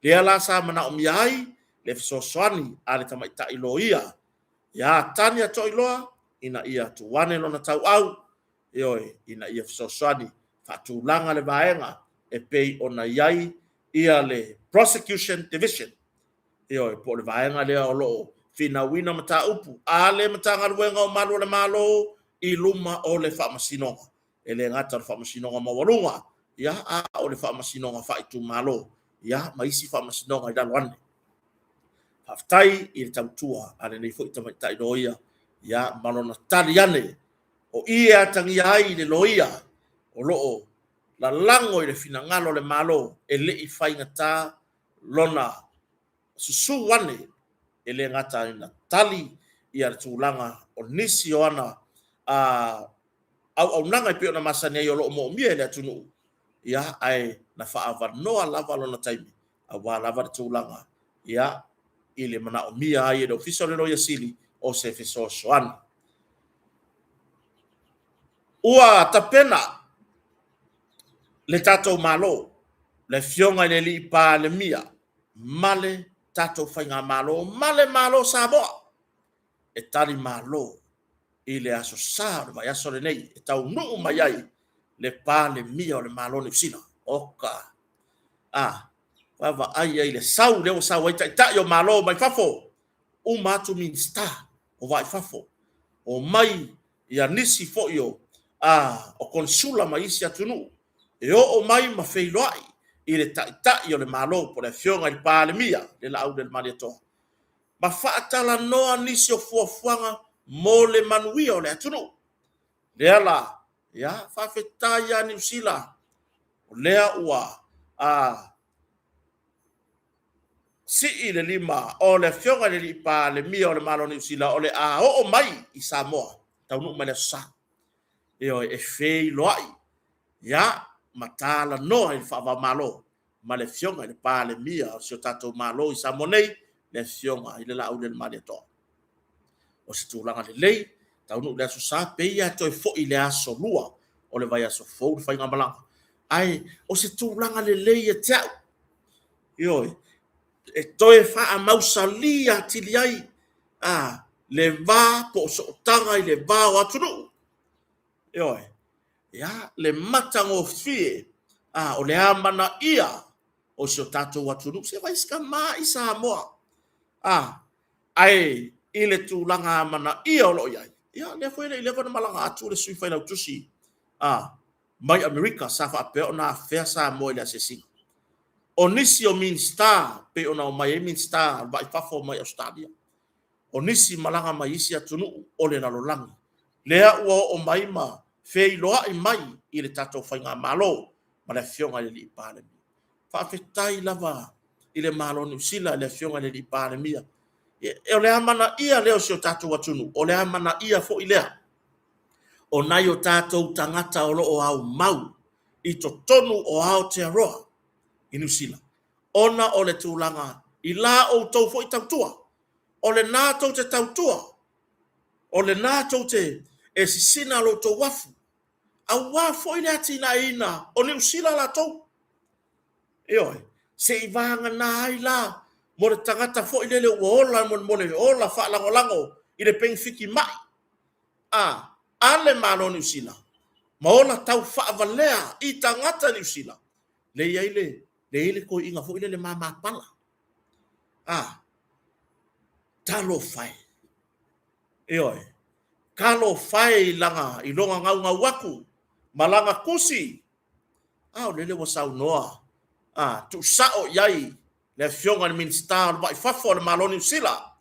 Lea la sa manaomia ai le fesoasoani a le tamaitai loia ia Tania Toailoa ina ia tuu ane lona tauau, ioe, ina ia fesoasoani faatulaga le vaega e pei ona i ai ia le Prosecution Division, ioe, po o le vaega lea o lo o finauina mataupu a le Matagaluega o Malu o le Malo i luma o le Faamasinoga. E le gata o le Faamasinoga Maualuga, ia, a o le Faamasinoga Faaitumalo, ia, ma isi faamasinoga i lalo ane. Faafetai i le tautua a lenei foi tamaitai loia, ia, ma lona tali ane, o i e atagia ai le loia o lo o lalago i le finagalo o le Malo e le i faigata lona susu ane, e le gata ina tali ia le tulaga o nisi o ana auaunaga e pei ona masani ai o lo o moomia e le atunuu, ia, ae na faaavanoa lava lona taimi aua lava le tulaga, ia, i le manaomia ai e le Ofisa o le Loia Sili o se fesoasoani. Ua tapena le tatou Malo, le Afioga i le Alii Palemia ma le tatou Faigamalo ma le Malo Samoa e tali malo i le aso Sa o le vaiaso lenei e taunuu mai ai le Palemia o le Malo o Niu Sila. Oka! A, vaavaai ai le sau lea ua sau ai taitai o Malo mai fafo, uma atu Minisita o Vaa i Fafo, omai ia nisi foi o a o konesula mai isi atunuu e oo mai ma feiloai i le Taitai o le Malo po o le Afioga i le Palemia, le Laaulialemalietoa, ma faatalanoa nisi o fuafuaga mo le manuia o le atunuu. Lea la, ia, faafetai ia Niu Sila, o lea ua a, sii le lima o le Afioga i le Palemia o le Malo o Niu Sila o le a oo mai i Samoa, taunuu mai le Aso Sa. Ioe, e feiloai, ia, ma talanoa i le faava-o-Malo ma le Afioga i le Palemia o si o tatou Malo i Samoa nei, le Afioga i le Laaulialemalietoa. O se tulaga lelei, taunuu le Aso Sa, pei lava e toe foi i le Aso Lua o le vaiaso fou le faigamalaga. Ae o se tulaga lelei ia te au, ioe, e toe faamausali atili ai a le va po o sootaga i le va o atunuu. Ioe, ia, le matagofie a o le amanaia o si o tatou atunuu. Se vaai si tamai Samoa, a, ae i le tulaga amanaia o lo o i ai, ia, lea foi e le i leva ona malaga atu le Sui Failautusi a mai Amerika sa faapea ona afea Samoa i le asiasiga. O nisi o Minisita, pei ona omai ai Minisita o le Va i Fafo mai Ausetalia, o nisi malaga mai isi atunuu o le lalolagi, lea ua oo mai ma feiloai mai i le tatou faigamalo ma le Afioga i le Alii Palemia. Faafetai lava i le Malo o Niu Sila i le Afioga i le Alii Palemia. O le amanaia lea o si o tatou atunuu, o le amanaia foi lea o nai o tatou tagata o lo o aumau i totonu o Aotearoa i Niu Sila, ona o le tulaga i la outou foi tautua. O lena tou te tautua, o lena tou te e sisina lo outou afu, aua foi le atinaeina o Niu Sila latou. Ioe, se i vagana ai la mo le tagata foi lele ua ola mo le ola faalagolago i le penefiti mai a a le Malo o Niu Sila ma ola tau faavalea i tagata Niu Sila, lea i ai le, lea i ai le toeaina foi lele mamapala. A, talofa e. Ioe, talofa e i lana, i lona naunau atu ma lana tusi. A o lele ua saunoa, a, tuusao i ai le Afioga i le Minisita o le Va i Fafo a le Malo o Niu Sila,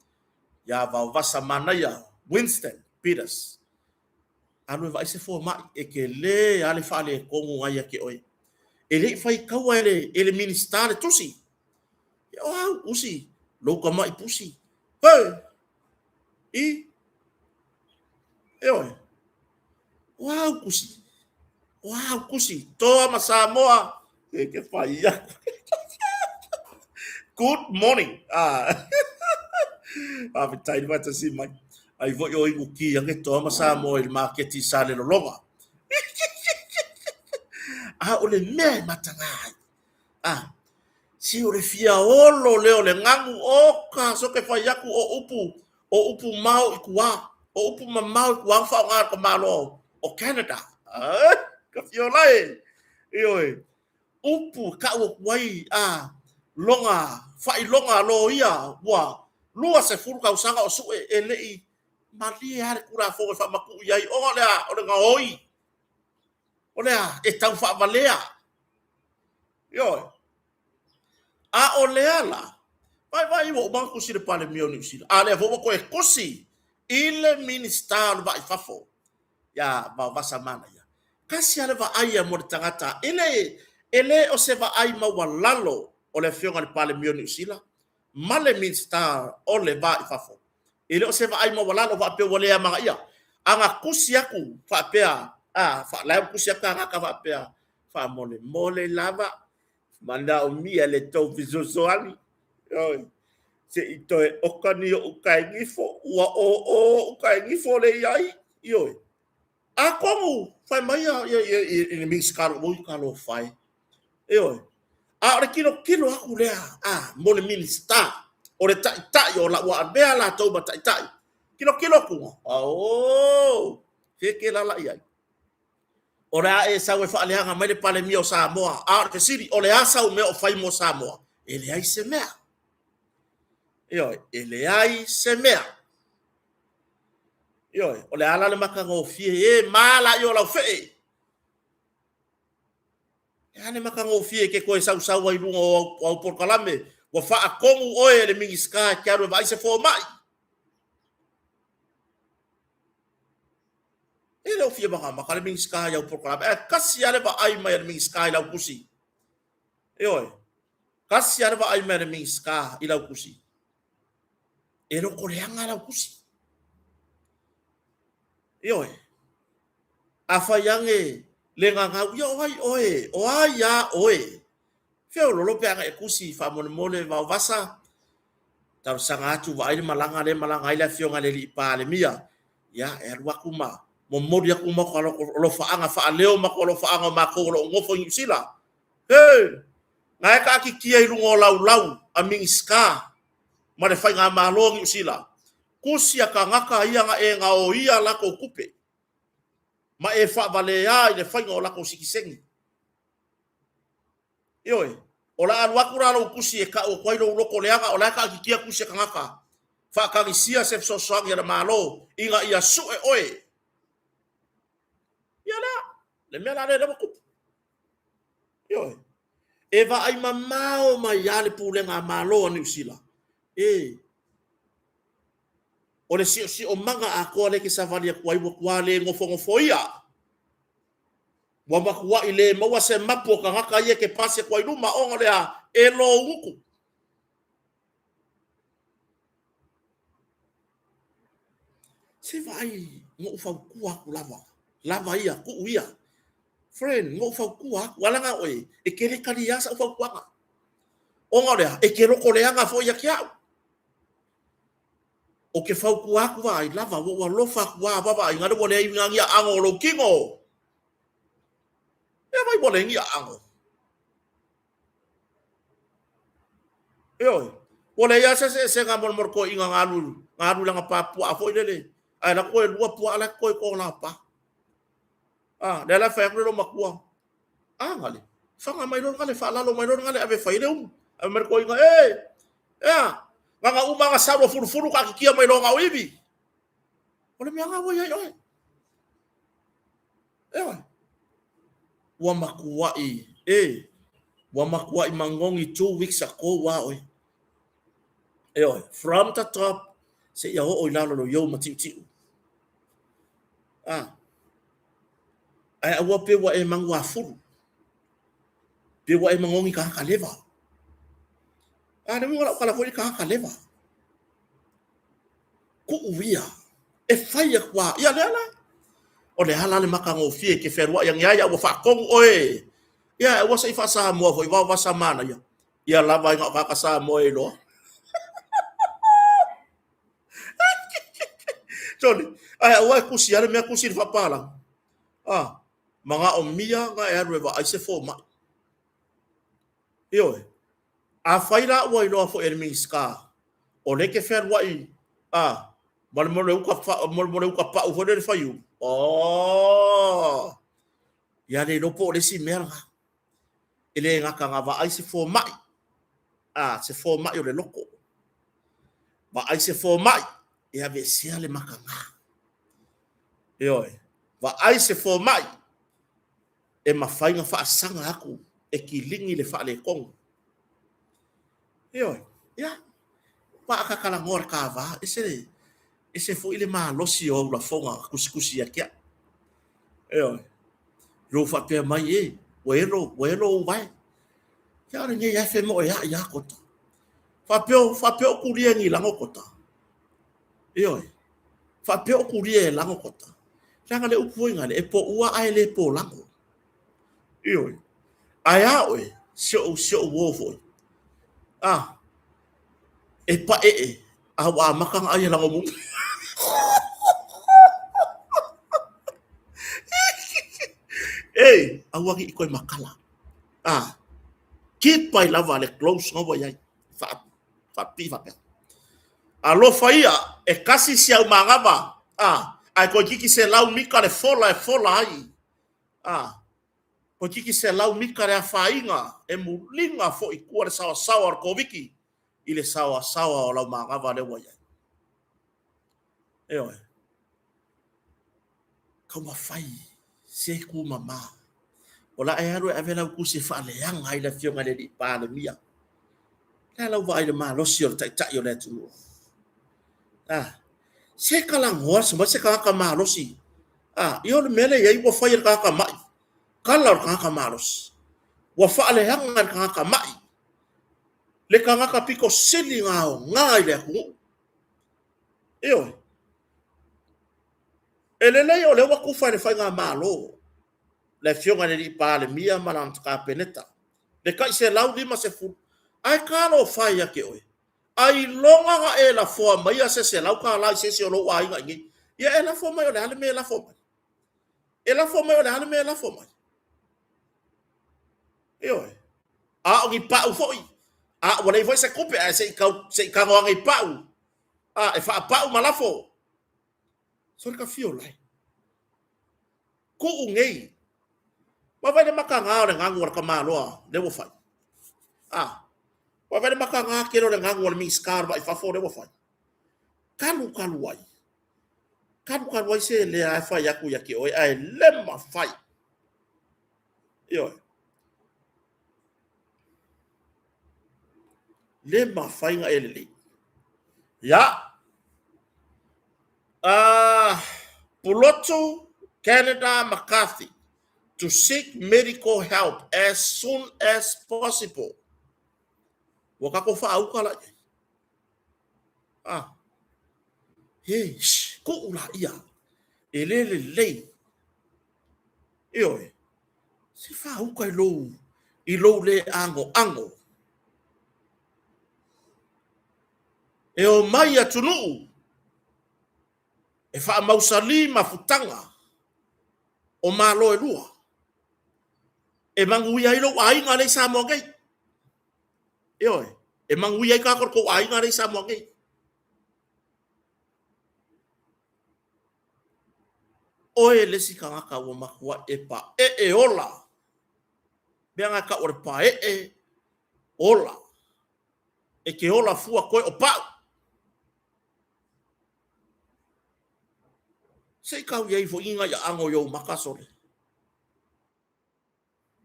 ia Vaovasa Manaia Winston Peters. Alu e vaai se fomai, e tele lava le faaletonu na ia te oe. E le i faitaua e le, e le Minisita le tusi. O au tusi, lou tamai pusi. Hey! I? Ioe. O au tusi. O au tusi. Toa ma Samoa. E ke whai aku. Good morning. Ah. Faafetai le faatasi mai. Ai foi o inu ki ake Toa ma Samoa i le maketi i Salelologa. A o le mea e mataga ai. Ah. Se o le fia olo lea o le ganu, oka, so ke fai aku o upu, o upu mao i tua, o upu mamao i tua na faaaoga e le tamaloa o Canada. Ai, ka fia ola e. Ioe, upu e kau atu ai a lona faailoga loia ua 20 tausaga o sue e le i malie lava le Tulafono e faamatuu i ai ona o le a? O le gaoi. O le a? E tau faavalea. Ioe. A o lea la, vaivai ua uma ona tusi le Palemia o Niu Sila, a lea foi ua toe tusi i le Minisita o le Va i Fafo ia Vaovasa Manaia. Tasi lava le vaai ia mo le tagata, e le, e le o se vaai maualalo o le Afioga i le Palemia o Niu Sila ma le Minisita o le Va i Fafo. E le o se vaai maualalo faapea ua le amanaia. A na tusi atu faapea, a, la e ua tusi atu tagata faapea, faamolemole lava, manaomia le tou fesoasoani, ioe, se i toe oka ni o'u taegifo, ua ō o'u taegifo le i ai, ioe. Atonu fai mai ia, ia, ia, ia, i le Minisita o Oi, talofa e. Ioe. A o le tilotilo atu lea, a, mo le Minisita, o le taitai o la, ua avea latou ma taitai. Tilotilo atu, aoo, se ke lala i ai. O le a e sau e faaleaga mai le Palemia o Samoa, a o le fesili, o le a sau mea o fai mo Samoa? E leai se mea. Ioe, e leai se mea. Ioe, o le a la le matagofie e ma la ia o lau fee. E a le matagofie e te toe sausau ai i luga o au polokalame, ua faatonu oe e le Minisita e te alu e vaai se fomai. E le o fia matamata le Minisita i au polokalame, ae tasi lava le vaai mai a le Minisita i lau tusi. Ioe, tasi lava le vaai mai a le Minisita i lau tusi. E lotoleaga lau tusi. Ioe. Afai ane le gagau, ia o ai oe, o ai a oe? Feololo pe ana e tusi faamolemole Vaovasa, talosaga atu vaai le malaga lea e malaga ai le afioga i le alii Palemia, ia e alu atu ma momoli atu matou alofaaga faaleo matou alofaaga o matou o lo o nofo i Niu Sila. He! Na e taatitia i luga o laulau a Minisita ma le Faigamalo a Niu Sila, tusi a tagata ia na e gaoia a latou tupe ma e faavalea i le faiga o latou sitiseni. Ioe, o le a alu atu la lou tusi e tau atu ai lou loto leaga o la e taatitia tusi a tagata, faatagisia se fesoasoani a le Malo ina ia sue oe. Ia lea, le mea la lea lea ua tupu. Ioe. E vaai mamao mai lava le pulega a Malo a Niu Sila, e o le siosiomaga atoa lea e te savali atu ai ua matua le nofonofoia. Ua matuai le maua se mapu o tagata ia e te pasi atu ai i luma ona o le a? E loutu. Se vaai, na ou fautua atu lava, lava ia, tuu ia. Friend, na ou fautua atu, ala na oe, e te le talia sau fautuaga. Ona o le a? E te lotoleaga foi ia te au. Ou te fautua atu vaai, lava, ua ou alofa atu lava, vaavaai, na le ua leai ni aano o lou tino. Ea vai ua leai ni aano. Ioe. Ua leai lava se eseesega mo le toeaina na alu, na alu i lana pa puaa foi lele, ae alu atu toe lua puaa la e totoe i tona pa. A, lea la e fai atu le loomatua, a gale, faga mai loa gale, faalalo mai loa gale, ave e fai ai le umu. Ave mai le toeaina, e, ea, na ona uma lava ona sau o fulufulu taatitia mai loa na o ivi. O le mea lena ua i ai oe. Ioe. Ua matuai, e, ua matuai manogi 2 weeks ago a oe. Ioe, from the top seia oo i lalo i lou matiutiu. Ah. Ae aua pe ua e manuafulu. Pe ua e manogi tagata leva. A le uiga o lau tala foi le tagata leva. Tuu ia e fai atu lava. Ia lea la. O le a la le matagofie e te fealuai ane ai a ua faatonu oe. Ia aua se i faa-Samoa foi vaovasa manaia. Ia lava ai na o tagata Samoa e iloa. Sorry. Ae aua e tusi lava le mea tusi i le faapalagi. Ah, manaomia na e alu e vaai se fomai. Ioe. Afai la ua iloa foi e le Minisita o lea e te fealuai a ma le mea o le uka pau foi lea le faiulu, oh, ia le iloa po o le isi mea lena. E le gata na vaai se fomai, a, se fomai o le loto. Vaai se fomai e aveesea le mataga. Ioe, vaai se fomai e mafai ona faasaga atu e kilini le faaletonu. Ioe, ia, paakatalanoa le ta va, ese, ese foi le malosi o au lafoga tusitusi ia te au. Ioe, lou faapea mai, e, ua elo, ua elo ou vae. Ia o lenei lava e femoeai lava kota. Faapea, faapea o kulia ni lago kota. Ioe, faapea o kulia e lago kota. Leaga le upu foi gale, e poua ae le polago. Ioe. Ae a oe, si ou, si ou uo foi. A, e paee, a ua amata ona ai e lago mumu. Ei, aua ne i toe matala. A, keep ai lava le close na ua i ai. Faa, faapipii faapea. Alofa ia, e kasi si au manava, a, ae toeitiiti 100 mita le fola e fola ai. A, toeitiiti 100 mita le afaina e muliga foi i tua le saoasaoa o le Koviti i le saoasaoa o lau manava lea ua i ai. Ioe. Taumafai se kūmama. O la e alu e ave lau tusi e faaleaga ai le Afioga i le Alii Palemia. O le a lau vaai i le malosi o le Taitai o le atunuu? A, se talanoa mai se tagata malosi. A, ia o le mea lea e i ai ua fai e le tagata mai. Tala o le tagata malosi. Ua faaleaga e le tagata mai. Le tagata pito sili ona aoga i le atunuu. Ioe. E lelei o lea ua tufa e le Faigamalo le Afioga i le Alii Palemia ma lana Kapeneta le tai $150, ae talofa e ia te oe, ailoga na e lafoa maia se $100 i se isi o lou aiga i inei. Ia e lafo mai o le a le mea e lafo mai? E lafo mai o le a le mea e lafo mai? Ioe. A o ni pau foi, a ua leai foi se tupe, ae se i tau, se i tago ane i pau, a e faapau ma lafo. Sole ka fio lai. Kuu nei. Ma vai le makaga o le ganu a le tamaloa le ua fai. Ah. Ma vai le makaga tele o le ganu a le Minista o le Vai Fafo le ua fai. Kalu kalu ai. Kalu kalu ai se lea e fai atu ia te oe ae le mafai. Ioe. Le mafai na e lelei. Ia. Pulotu, Canada, McCarthy to seek medical help as soon as possible. Ua tatou faauka la i ai. Ah. He, shh, kuu la ia. E le lelei. Ioe. Se faauka i lou, i lou le agoago. E omai atunuu e faamausali mafutaga o Malo e lua, e manuia ai lou aiga lea i Samoa nei. Ioe, e manuia ai tagata o le tou aiga lea i Samoa nei. Oe le isi tagata ua matuai e paee ola. Mea na tau o le paee ola. E te ola fua koe o pau. Se i kau i ai foi ni nai aano i ou maka sole.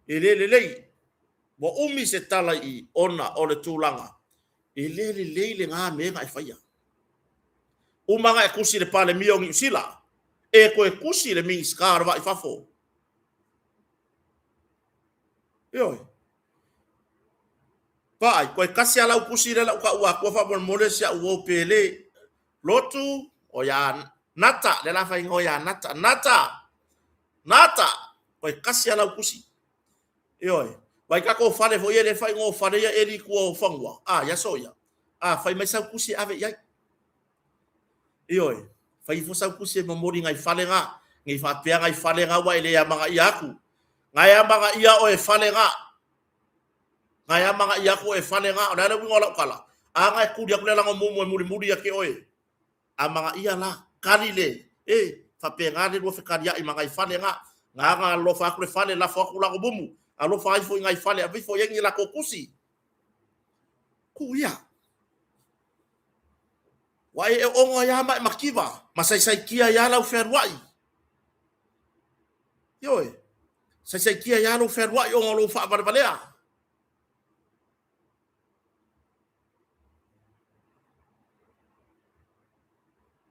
E le lelei. Ua umi se tala i ona o le tulaga, e le lelei lena mea na e faia. Uma na e tusi i le Palemia o Niu Sila, e toe tusi i le Minisita o le Vaa i Fafo. Ioe. Vaai, toe tasi lava lau tusi lea o le a ou taua atua faamolemole si au uo pele. Lotu, o ia Nata, lea la faaigoa ia Nata. Nata! Nata! Toe tasi lava lau tusi. Ioe. Vai tatou fale foi ia lea e faaigoa o fale ia eli i tua o fanua. A, i aso ia. A, fai mai sau tusi e ave i ai. Ioe. Fai ifo sau tusi e momoli nai fale na. Nei faapea nai fale na ua e le amanaia atu. Na e amanaia oe e fale na. Na e amanaia atu oe e fale na. O le a le uiga o lau tala? A na e tuli atu le lago mumu e mulimuli ia te oe. Amanaia la, kali le, e, faapena le lua fekaliai ma nai fale na. Na na alofa atu le fale, lafo atu lago mumu. Alofa ai foi nai fale, ave ifo i ai ni latou tusi. Ku ia. Ua e ono ai lava ma e mativa, ma saisaitia ai lava lau fealuai. Ioe, saisaitia ai lava lou fealuai ona o lou faavalevalea.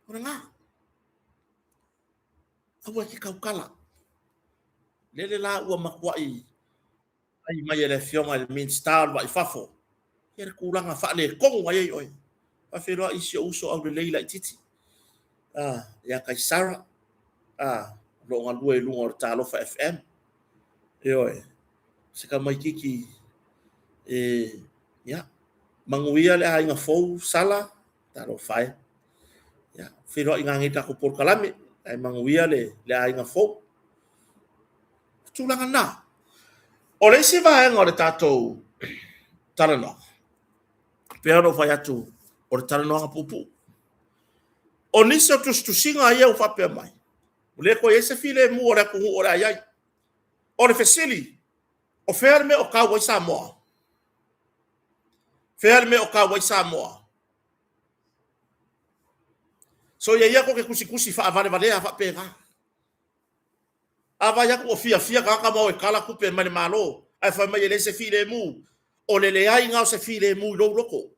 O lena. Aua e te tautala. Lele la ua matuai ai mai e le Afioga i le Minisita o le Vaa i Fafo, ia le tulaga faaletonu ai ai oe. Faafeiloai i si ou uso aulelei laitiiti, ia Kaisara, o lo o galue i luga o le Talofa FM. Ioe, se tamaitiiti e, ia, manuia le aiga fou, Sala, talofa e. Ia, feiloai ngā nei tatou polokalame, ae manuia le, le aiga fou. Tulaga na. O le isi vaega o le tatou talanoaga, pei ona ou fai atu, o le talanoaga puupuu. O nisi o tusitusiga ia ua faapea mai, ua le toe i ai se filemu o le atunuu o le a i ai. O le fesili, o fea le mea o tau ai Samoa? Fea le mea o tau ai Samoa? Soia ia tou te tusitusi faavalevalea faapena. A vaai atu ua fiafia tagata ma o e kala tupe mai le Malo, ae fai mai e leai se filemu. O le leaiga o se filemu i lou loto.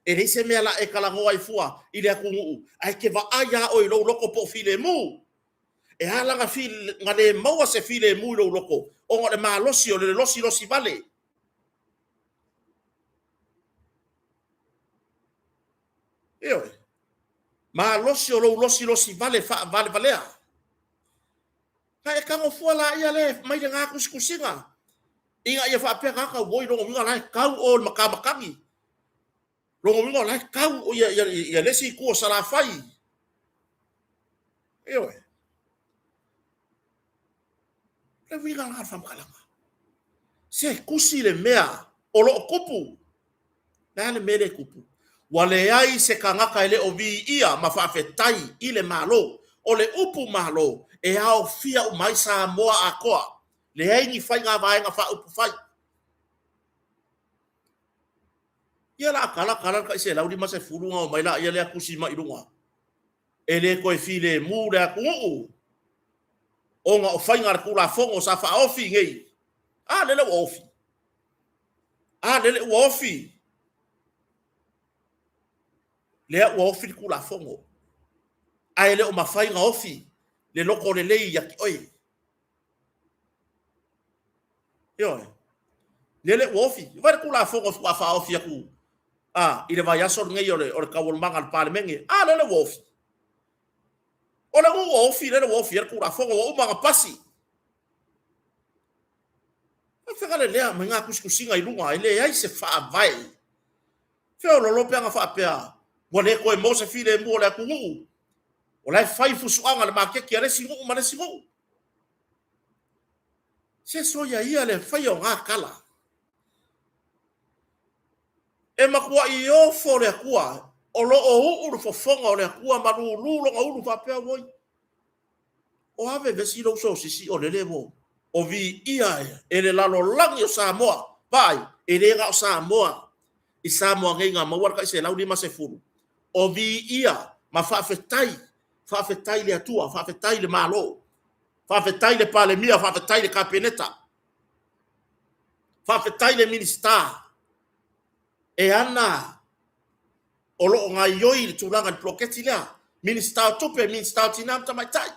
E leai se mea la e talanoa ai fua i le atunuu, ae te vaai lava oe i lou loto po o filemu. E ala ona le maua se filemu i lou loto, ona o le malosi o le losilosi vale. Ioe. Malosi o lou losilosi vale faavalevalea. Na e tago fua laia lea mai lena tusitusiga, ina ia faapea tagata, oi lona uiga o la e tau o i le matamatagi. Lona uiga o la e tau ia, ia, ia le isi itu o Salafai. Ioe. O le uiga lena o le faamatalaga. Se tusi le mea o lo o tupu. Le a le mea lea e tupu? Ua leai se tagata e le o viia ma faafetai i le Malo. O le upu Malo e aofia uma ai Samoa atoa. Leai ni faiga vaega faaupufai. Ia la tala tala le tai 150 na omai laia lea tusi mai i luga. E le toe filemu le atunuu ona o faiga a le Tulafono sa faaofi nei. A lele ua ofi. A lele ua ofi. Lea ua ofi le Tulafono. Ae le o mafai ona ofi le loto lelei ia te oe. Ioe. Lele ua ofi. Vaai le Tulafono faatoa faaofi atu a, i le vaiaso lenei o le, o le taualumaga a le Palemene. A lele ua ofi. O le ua ofi, lele ua ofi ai le Tulafono, ua uma ona pasi. Faafefea le lea mai ngā tusitusiga i luga, e leai se faavae. Feololo pe ana faapea, ua le toe maua se filemu o le atunuu, o la e fai fusuaga le maketi a le isi nuu ma le isi nuu. Se soia ia le faia o ngā tala. E matuai ofo le Atua, o lo o uu le fofoga o le Atua ma lulu lona ulu faapea, oi, O a vevesi lou sosisi o lele ua o viia e le lalolagi o Samoa. Vaai, e le na o Samoa i Samoa nei na maua le tai 150. O viia ma faafetai, faafetai i le Atua, faafetai i le Malo, faafetai i le Palemia, faafetai i le Kapeneta, faafetai i le Minisita e ana o lo o gaoioi le tulaga i le poloketi lea, Minisita o Tupe, Minisita o Tina ma Tamaitai.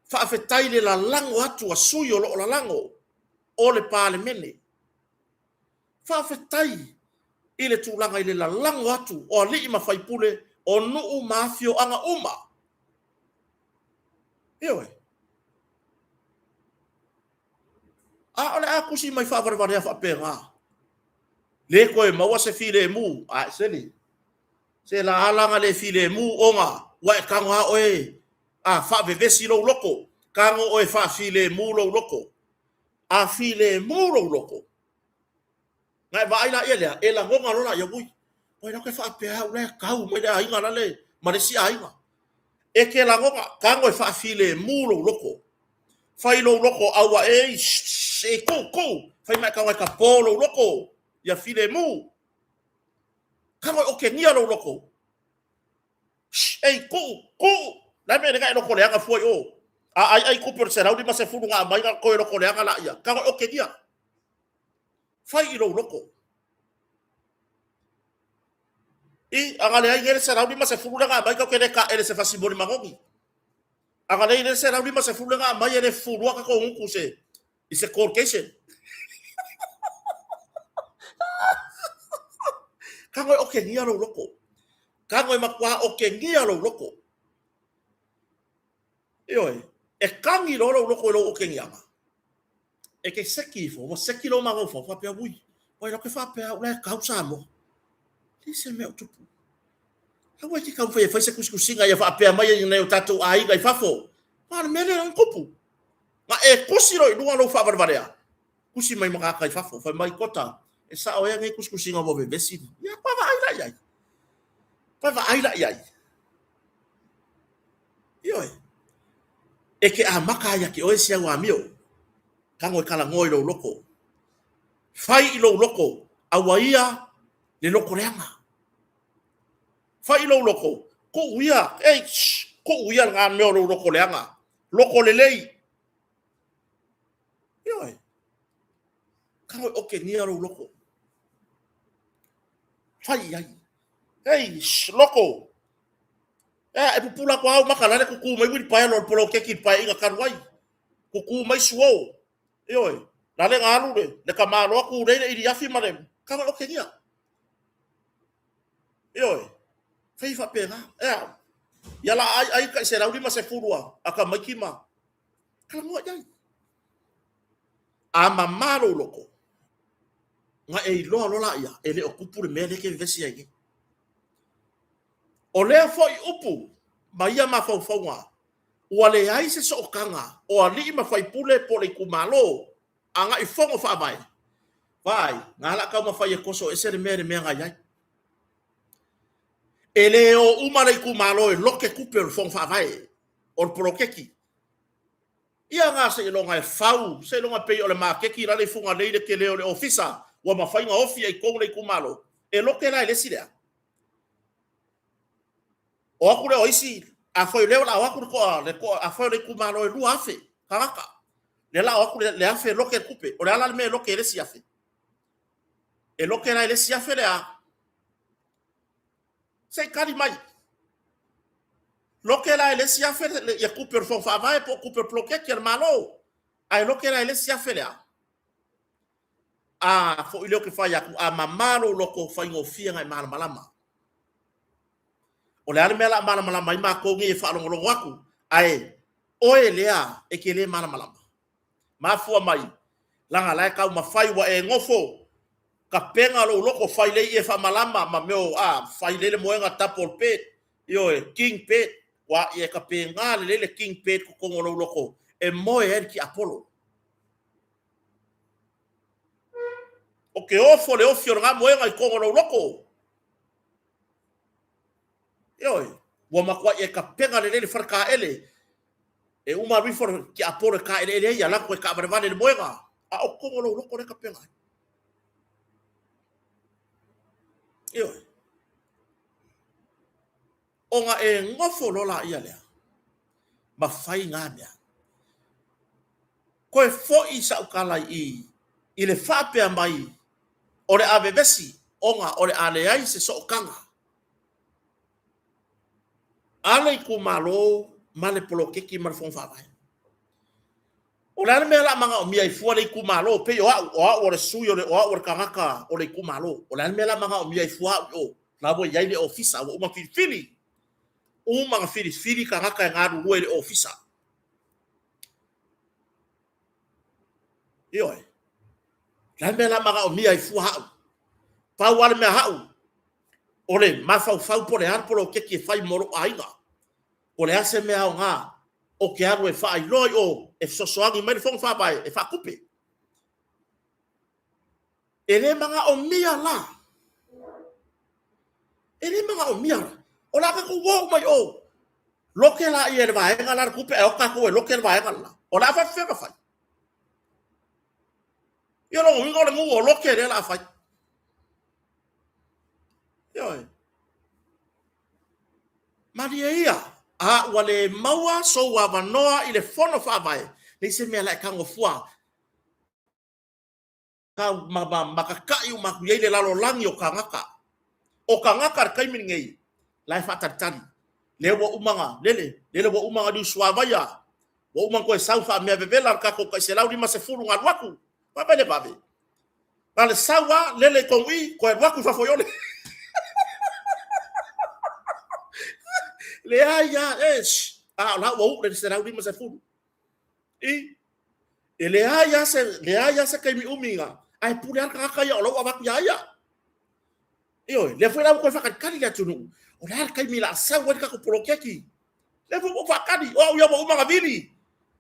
Faafetai le lalago atu a sui o lo o lalago o le Palemene. Faafetai i le tulaga i le lalago atu o alii ma faipule o nuu ma afioaga uma. Ioe. A o le a tusi mai faavalevalea faapena, le toe maua se filemu, ae seli, se la ala na le filemu ona ua e tago lava oe a faavevesi lou loto, tago oe faafilemu lou loto. A filemu lou loto, Na e vaai laia lea, e lagona loa laia, ui, oi la ke faapea au la e tau mai le aiga lale ma le isi aiga. E te lagona, tago e faafilemu lou loto. Fai lou loto aua e, shh, e tuu, tuu, fai ma e tago e tapo lou loto, ia filemu. Tago e okegia lou loto. Shh, ei, tuu, tuu, la e mea e loko leaga fua i o. A ai ai tupe o le 150 na aumai na toe loko leaga laia. Tago e okegia. Fai i lou loto. I, a na leai nei le 150 lea na aumai, tatou te le taele i se fasi moli manogi. A na leai nei le 150 lea na aumai, e le fufulua tatou gutu se, i se colcation. Tago e okegia lou loto. Tago e matua okegia lou loto. Ioe, e kagi loa lou loto i lou okegiaga. E ke seki ifo, ua seki lou mafaufau, faapea, ui, ua iloa ke faapea au la e kau Samoa. Leai se mea o tupu. Aua e te taumafai e fai se tusitusiga ia faapea mai ai nai o tatou aiga i fafo. A o le mea lea na tupu. Na e tusi loa i luga lou faavalevalea, tusi mai ma tagata i fafo, fai mai, Kota, e sao ea nei tusitusiga ua vevesi? Ia, koe vaai la i ai. Koe vaai la i ai. Ioe. E ke amata ai ia te oe si au amio. Tago e talanoa i lou loto. Fai i lou loto, aua ia le loto leaga. Fai i lou loto, tuu ia, ei, shh, tuu ia lena mea o lou loto leaga. Loto lelei. Tago e okegia lou loko. Fai i ai. Hei, shh, loko! Ea, e pupula atu au maka lale kuku mai wilipaelo o le poloketi i le paeaiga talu ai. Kuku mai suo. Ioe, lale na alu le, le tamaloa tulei le iliafi ma le, tago e okegia. Ioe, fai faapena. Ea, ia la ai ai tai 150 a, a tamaiti ma, talanoa i ai. A mamā lou loto, na e iloa loa laia, e le o tupu le mea lea e te vevesi ai nei. O lea foi upu ma ia mafaufauga, ua leai se sootaga o alii ma faipule po o le itumalo agai fono faavae, vaai, na la taumafai e toso ese le mea i le mea na i ai. E le o uma le itumalo e lote tupe o le fono faavae, o le poloketi. Ia na seiloga e fau, seiloga pei o le maketi lale i Fugalei le tele o le ofisa, ua mafai ona ofi ai i totonu le itumalo, e lote la e le isi lea. O atu lea o isi, afai o lea o le a o atu le toa, le toa, afai o le itumalo e 2,000 tagata, lea o le a o atu le, le 1,000 e lote le tupe. O le a la le mea e lote e le isi 1,000? E lote la e le isi 1,000 le a? Se i tali mai. Lote la e le isi 1,000 ia tupe o le Fono Faavae po o tupe o le poloketi a le Malo. Ae lote la e le isi 1,000 le a? A foi lea ou te fai atu, a mama lou loto, faigofie ona e malamalama. O le a le mea o le a malamalama ai matou nei e faalogologo atu, ae oe lea e te le malamalama. Mafua mai, leaga la e taumafai ua e nofo, tapena lou loto, fai lei e faamalama ma mea o, a, fai lei le moega double bed, ioe, king bed, ua e tapena lelei le king bed totonu o lou loto e moe ai le tiapolo. O ke ofo le ofi o lena moega i totonu o lou loto. Ioe, ua matuai e tapena lelei le fale taele e uma alu ifo le tiapolo e taeleele ai, alu atu e taavalevale i le moega, a o totonu o lou loto lea e tapena ai. Ioe. Ona e nofo loa laia lea ma fai na mea. Toe foi sau tala i i, i le faapea mai o le a vevesi ona o le a leai se sootaga a le itumalo ma le poloketi ma le Fono Faavae. O le a le mea o le a manaomia ai fua le itumalo? Pei o au, o au o le sui o le, o au o le tagata o le itumalo. O le a le mea o le a manaomia ai fua au i o? La ua i ai le ofisa, ua uma filifili. Uma ona filifili tagata e galulue i le ofisa. Ioe. O le a le mea o le a manaomia ai fua au? Pau lava le mea au, o le mafaufau po o le a le poloketi e fai mo lou aiga. Po o le a se mea aoga o ke alu e faailoa i o e fesoasoani mai le Fono Faavae e faatupe. E le manaomia la. E le manaomia la. O le a tatou o uma i o. Lote laia e le vaega la le tupe ae o tatou e lote le vaega la. O le a faapefea ona fai? Ia lona uiga o le nuu o lote lea o le a fai. Ioe. Malie ia, a ua le maua sou avanoa i le Fono Faavae, leai se mea la e tago fua tau ma, ma, ma tata'i uma atu i ai le lalolagi o kānaka. O kānaka i le taimi lenei, la e faatalitali. Lea ua uma na lele, lele ua uma na liusuavaia, ua uma na toe sau faamea vevela le tatou tai 150 na alu atu. Vave le vave. Na le sau lava, lele i tonu i, toe alu atu i fafo i ole. Leai lava, e, shh, a o la ua uu le 150. I, e leai lava se, leai lava se taimi umi na, ae pule lava le tagata ia o la ua avatu iā ia. Ioe, lea foi la ua toe faatalitali le atunuu, o le a le taimi o le a sau ai le tatou poloketi. Lea foi ua ou faatali, o au ia ua uma ona vili.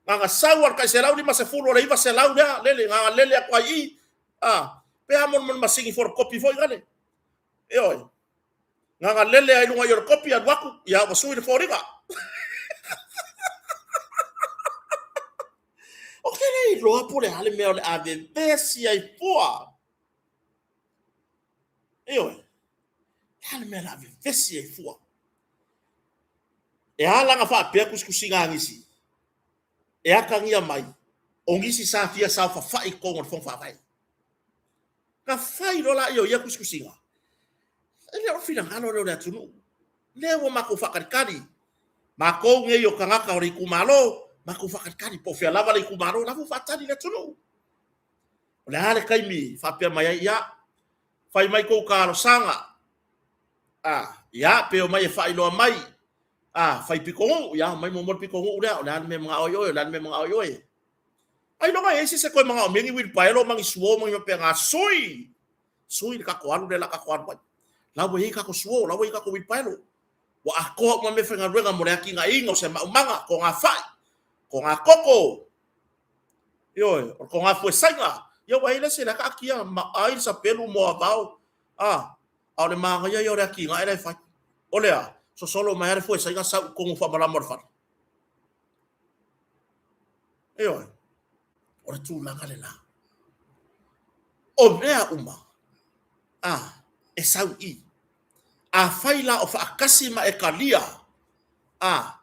Na ona sau lava o le tai 150 o le 900 lea, lele, na ona lele atu lava i i. A, pe a mo le masini photocopy foi lale. Ioe, na ona lele lava i luga i o le kopi, alu atu, ia ua sui le foliga. Ou te le iloa po o le a le mea o le a vevesi ai fua. Ioe, le a le mea o le a vevesi ai fua. E ala ona faapea tusitusiga a nisi, e atagia mai, o nisi sa fia saofafai i totonu o le Fono Faavae. Na fai loa laia o ia tusitusiga, e le o le finagalo lea o le atunuu. Lea ua matou faatalitali, matou nei o tagata o le itumalo, matou faatalitali po o fea lava le itumalo, o la foi ua faatali le atunuu. O le a le taimi faapea mai ai, ia, fai mai tou talosaga, a, ia, pe omai e faailoa mai, a, fai pitonuu, ia, omai muamua le pitonuu lea, o le a le mea e manao ai oe, o le a le mea e manao ai oe. Ailoga e i ai se isi e toe manaomia ni uilipaelo ma ni suo ma ni mea faapena, sui! Sui le tatou alu lea o le a tatou alu ai. La ua i ai tatou suo, la ua i ai tatou uilipaelo. Ua atoa uma meafaigaluega mo le atinaeina o se maumaga, togafai, togatoto, ioe, o le togafuesaina. Ia ua i ai le isi lea taatia ma ai le sapelu moavao, a, a o le manaia ia o le atinae la e fai. O le a? Sosolo mai lava le fuesaina sau i totonu faamalama o le fale. Ioe, o le tulaga lena. O mea uma, a, e sau i. Afai la o faatasi ma e talia, a,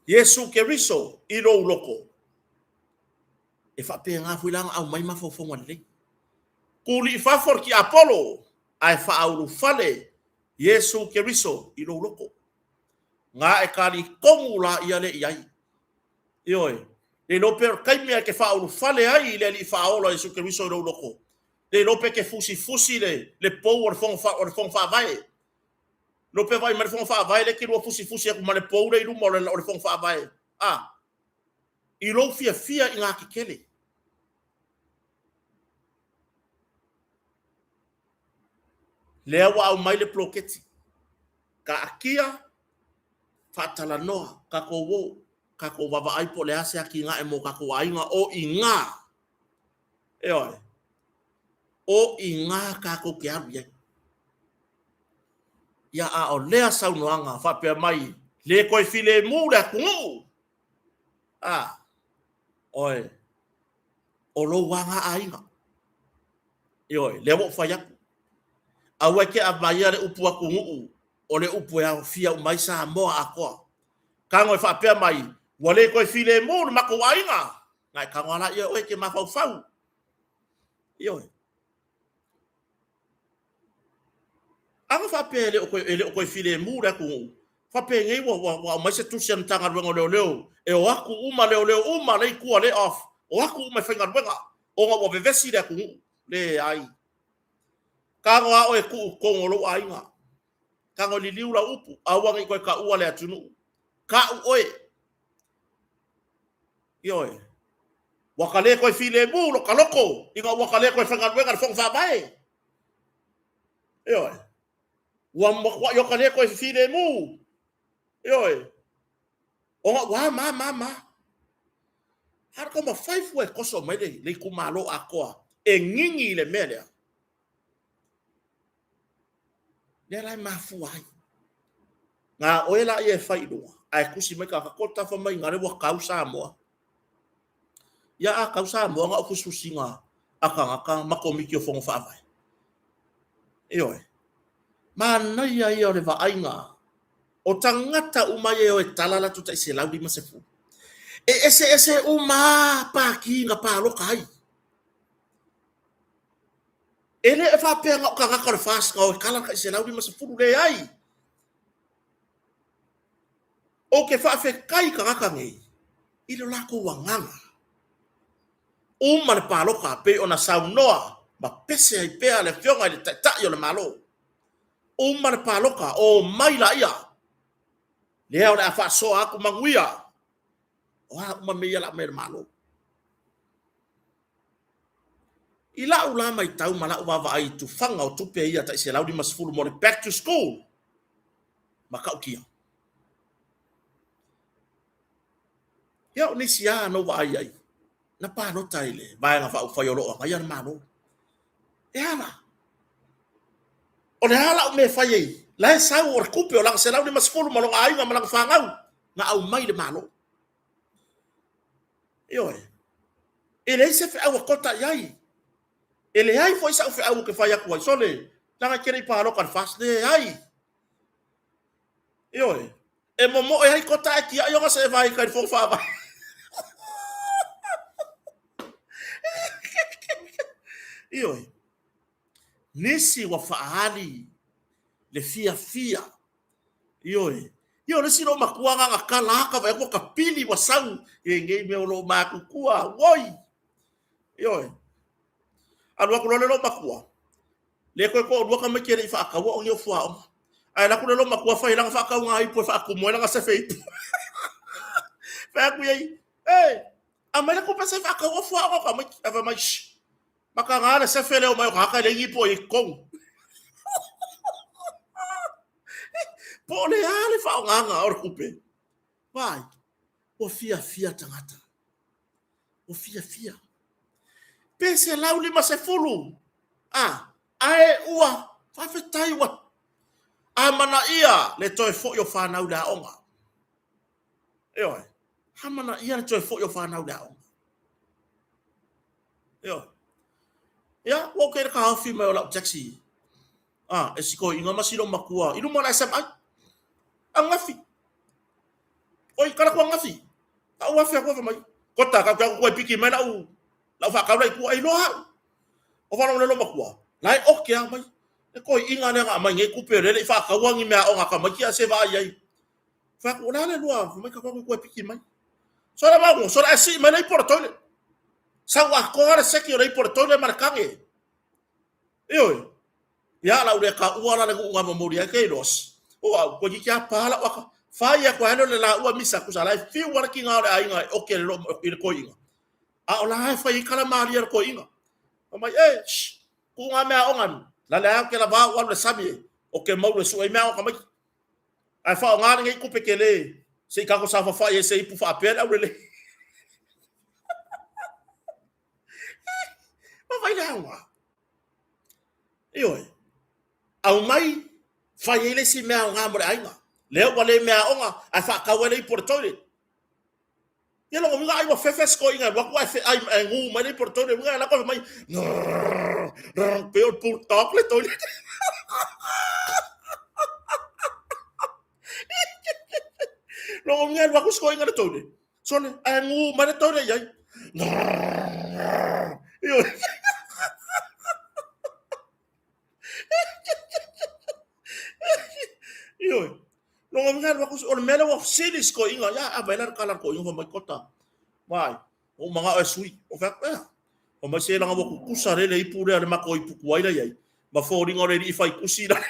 Iesu Keriso i lou loto, e faapena foi la ona aumai mafaufauga lelei. Tuli i fafo le tiapolo, ae faaulufale Iesu Keriso i lou loto. Na e talitonu laia lea i ai. Ioe, le iloa pe o le taimi lava e te faaulufale ai i le Alii Faaola Iesu Keriso i lou loto, le iloa pe te fusifusi le, le pou o le fono, o le fono faavae. Le iloa pe vaai mai le fono faavae lea e te lua fusifusi atu ma le pou lea i luma o le, o le fono faavae. A, i lou fiafia i ngā tetele. Lea ua aumai le poloketi. Taatia, faatalanoa, tatou o, tatou vaavaai po o le a se atinae mo tatou aiga o i ina, ioe, o i ina tatou te alu i ai. Ia, a o lea saunoaga faapea mai, le toe filemu le atunuu, a, oe, o lou aga aiga. Ioe, lea ua ou fai atu. Aua e te avaia le upu atunuu, o le upu e aofia uma ai Samoa atoa. Tago e faapea mai, ua le toe filemu le matou aiga, na e tago lava laia e oe e te mafaufau. Ioe. Ana faapea e le o toe, e le o toe filemu le atunuu, faapenei ua, ua, ua aumai se tusi a le Matagaluega o Leoleo e o atu uma leoleo uma lea i tua lay off, o atu uma e faigaluega ona ua vevesi le atunuu. Leai. Tago lava oe e tuu i totonu o lou aiga. Tago e liliu lau upu, aua ne i toe taua le atunuu. Tau oe. Ioe. Ua ta le toe filemu lo ta loto ina ua ta le toe faigaluega i le Fono Faavae. Ioe. Ua matuai o ta le toe filemu. Ioe. Ona ua ma ma ma. A o le taumafai fua e toso mai le, le itumalo atoa e gigi i le mea lea. Lea la e mafua ai. Na oe la ia e fai i luga, ae tusi mai tagata, ko tafa mai ina le ua kau Samoa. Ia a kau Samoa na o fusifusiga a tagata ma komiti o fono faavae. Ioe. Manaia ia o le vaaiga o tagata uma ia e o e tala latou tai 150. E eseese uma lava pati na paloka ai. E le faapea na o tagata o le FAST na o e tala le tai 150, leai. Ou te faafetai i tagata nei i lo latou agaga. Uma le palota pei ona saunoa ma pese ai pea le Afioga i le Taitai o le Malo. Uma le palota, omai laia, lea o le a faasoa atu manuia. O a uma mea ia o le a aumai e le Malo. I lau la matau ma lau vaavaai i tufaga o tupe ia tai 150 mo le back to school, matautia. Ia o nisi lava na ou vaai ai, na palota i le Vaega Faaupufai o lo o agaia le Malo. E a la? O le a lau mea e fai ai? La e sau o le tupe o lana 150 ma lona aiga ma lana fanau na aumai le Malo. Ioe. E leai se feau a Kota i ai. E leai foi sau feau ou te fai atu ai, sole, leaga e te le i palota i le FAST. Leai. Ioe. E momoe ai Kota ae tiai ona seevae i tai i le fono faavae. Ioe, nisi ua faaali le fiafia. Ioe, ia o le isi lou matua agaga tala aka vaai atu ua tapili ua sau e nei mea o lo o matutua, oi! Ioe, alu atu loa le lou matua, le toe toalua tamaiti e le i faataua o ni o fuaoga. Ae alu atu le loomatua fai lana faatauga ipu e faatumu ai lana sefe ipu. Fai atu i ai, e, aumai le tupe se i faataua fuaoga o tamaiti. Ae fai mai, shh, mataga le sefe lea o mai o tagata e leai ni ipu o i ai i totonu. Po o le a le faaaogaga o le tupe? Vaai, ua fiafia tagata. Ua fiafia. Pe 150, a, ae ua faafetai ua amanaia le toe foi o fanau i le aoga. Ioe, amanaia le toe foi o fanau i le aoga. Ioe. Ia, ua ou kei le taofi mai o lau taxi. Ah, e si toeaina ma si loomatua i luma o le SMI. Ananafi. Oi, kala atu ananafi. Tau afe atu fai mai. Kota, kau te aku piki mai lau lau whakau lai tua, e loa au. O whana o le loomatua. Lai oke a mai. E toeaina lea na aumai nei tupe o lele i whakaua ni mea aoga a tamaiti a se vaai ai. Fai atu, o le a le lua, fai mai ka atu piki mai. Sola maungo, sola e sii mai le ipu o le toilet. Sau atoa le seki o le ipu o le toilet ma le kage. Ioe. Ia lau le taua la le nuu na momoli ai ke iloa. O au, koe ki a pa lau aka. Fai aku ai le la ua misa kusa la e fiu ala ki ngā o le aiga e oke le lo i le koiinga. A o la e fai i kala malia le koiinga. Fai mai, e, shh, ku ngā mea aoga ni. La le au ke la vau alu le sami e. O ke mau le su e mea aoga tamaiti. Ae faaaoga lenei tupe tele se i tatou saofafai ai se ipu faapea le aulelei. Vaavaai le aoga. Ioe. Aumai, fai ai le isi mea aoga mo le aiga. Lea ua le mea aoga, ae faatau ai le ipu o le toilet. Ia lona uiga ai ua fefe si toeaina e alu atu ae feai ae gu mai le ipu o le toilet, uiga e alu atu ae fai mai, grrrr, pei o le bulldog le toilet. Lona uiga e alu atu si toeaina i le toilet, sole, ae gu mai le toilet i ai. Grrrr, ioe. Ioe. Lona uiga e alu atu, o le mea lea ua fesili si toeaina, ia a vaai la le tala a le toeaina fai mai Kota, vaai, ua ou manao e sui. Ou fai atu, ea, fai mai se leaga ua tutusa lele ipu lea le matou ipu tuai la i ai, ma foliga o le alii fai tusi la.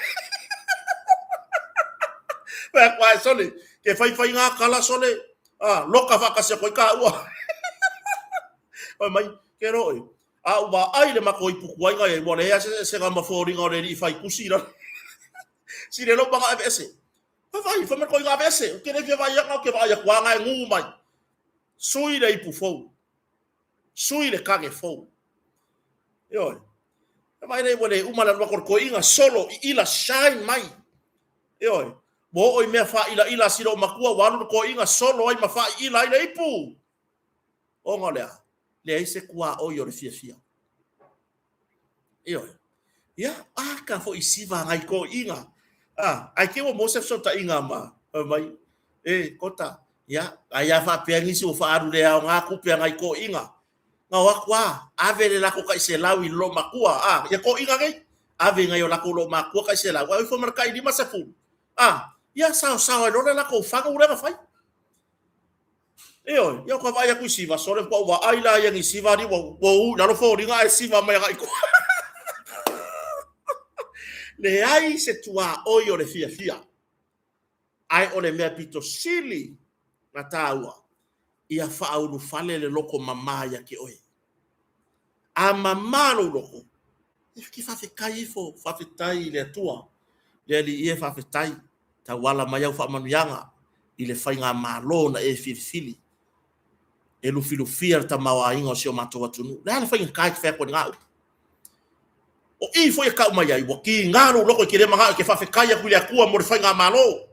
Fai atu, ae sole, ke faifai ngā kala sole, a, loka faatasi atu ai kāua. Fai mai, ke roe, a ou vaai le matou ipu tuai na i ai, ua leai lava se eseesega ma foliga o le alii fai tusi la. Sili ai lou manao e aveese. Vaai, fai mai koiga aveese. Ou te le fia vaai atu, ou te vaai atu lava e gū mai. Sui le ipu fou. Sui le kage fou. Ioe. E vaai lea ua le uma le alu atu o le toeaina solo i ila shine mai. Ioe. Ua oo i mea faailaila a si loomatua ua alu le toeaina solo ai ma faaiila ai le ipu. Ona o le a? Leai se tuaoi o le fiafia. Ioe. Ia, a ka foi siva ngai toeaiina. A, ae te ua maua se fesootaiga ma, fai mai, e, Kota, ia, ai a faapea nisi ua faaalu le aoga tupe a ngai toeaiina. Na o atu a, ave le lako tai selau i le loomatua, a, ia toeaiina nei, ave i nai o latou loomatua tai selau, ae o ifo ma le tai 50. A, ia saosao ai loa le latou fagu lea na fai. Ioe, ia ka vaai atu i siva, sole ua vaai la ia ni siva ali ua ua u i lalo foliga ae siva mai agai i tua. Leai se tuaoi o le fiafia, ae o le mea pito sili na taua, ia faaulufale le loko mama ia te oe. A mama lou loko, e te faafetai ifo, faafetai i le Atua, le Alii e faafetai, tauala mai au faamanuiaga i le faigamalo na e filifili e lufilufia le tamaoaiga o si o matou atunuu. Le a le faigata e te fai atu ai i lena upu? O i foi e tau mai ai, ua kiga lou loko e te le manao e te faafetai atu i le Atua mo le faigamalo.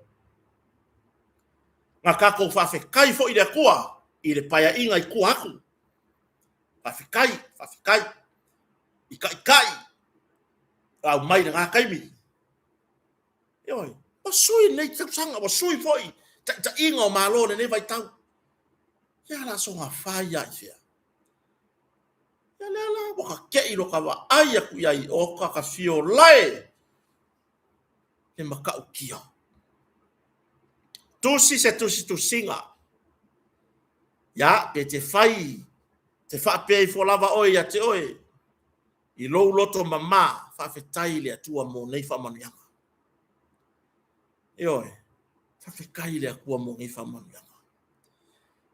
Na tatou faafetai foi i le Atua i le paeaiga i tua atu. Faafetai, faafetai i taitai na aumai i lena taimi. Ioe, ua sui lenei tausaga, ua sui foi taitaiga o Malo i lenei vaitau. Ia la soga fai lava i fea? Ia lea la, ua kake'i lo ka vaai aku i ai, o ka ka fiolae le matautia. Tusi se tusitusiga. Ia, pe te fai, te faapea ifo lava oe ia te oe, i lou loto mamā, faafetai i le Atua mo nei faamanuiaga. Ioe, faafetai i le Atua mo nei faamanuiaga.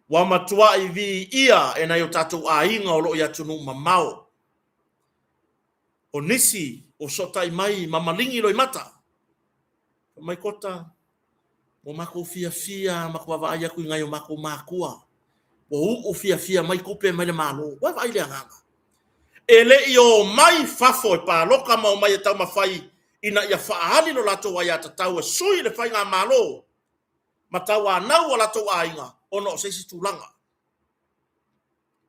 Ua matuai viia e nai o tatou aiga o lo o i atunuu mamao. O nisi ua fesootai mai ma maligi loimata. Fai mai Kota, ua matou fiafia ma matou vaavaai atu i nai o matou matua, ua uu fiafia mai tupe mai le Malo. Ua e vaai i le agaga? E le i omai fafo e palota ma omai e taumafai ina ia faaali lo latou aiatatau e sui le faigamalo ma tauanau o latou aiga ona o se isi tulaga.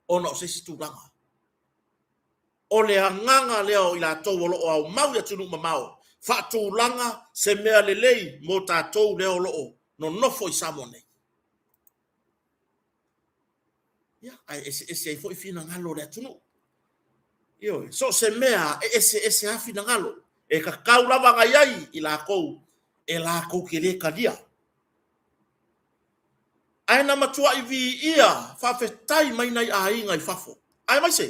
Ona o se isi tulaga. O le agaga lea o i latou o lo o aumau i atunuu mamao, faatulaga se mea lelei mo tatou lea o lo o nonofo i Samoa nei. Ia, ae eseese ai foi finagalo o le atunuu. Ioe, so o se mea e eseese lava finagalo. E tatau lava ona i ai i latou e latou te le talia. Ae na matuai viia faafetai mai nai aiga i fafo, aemaise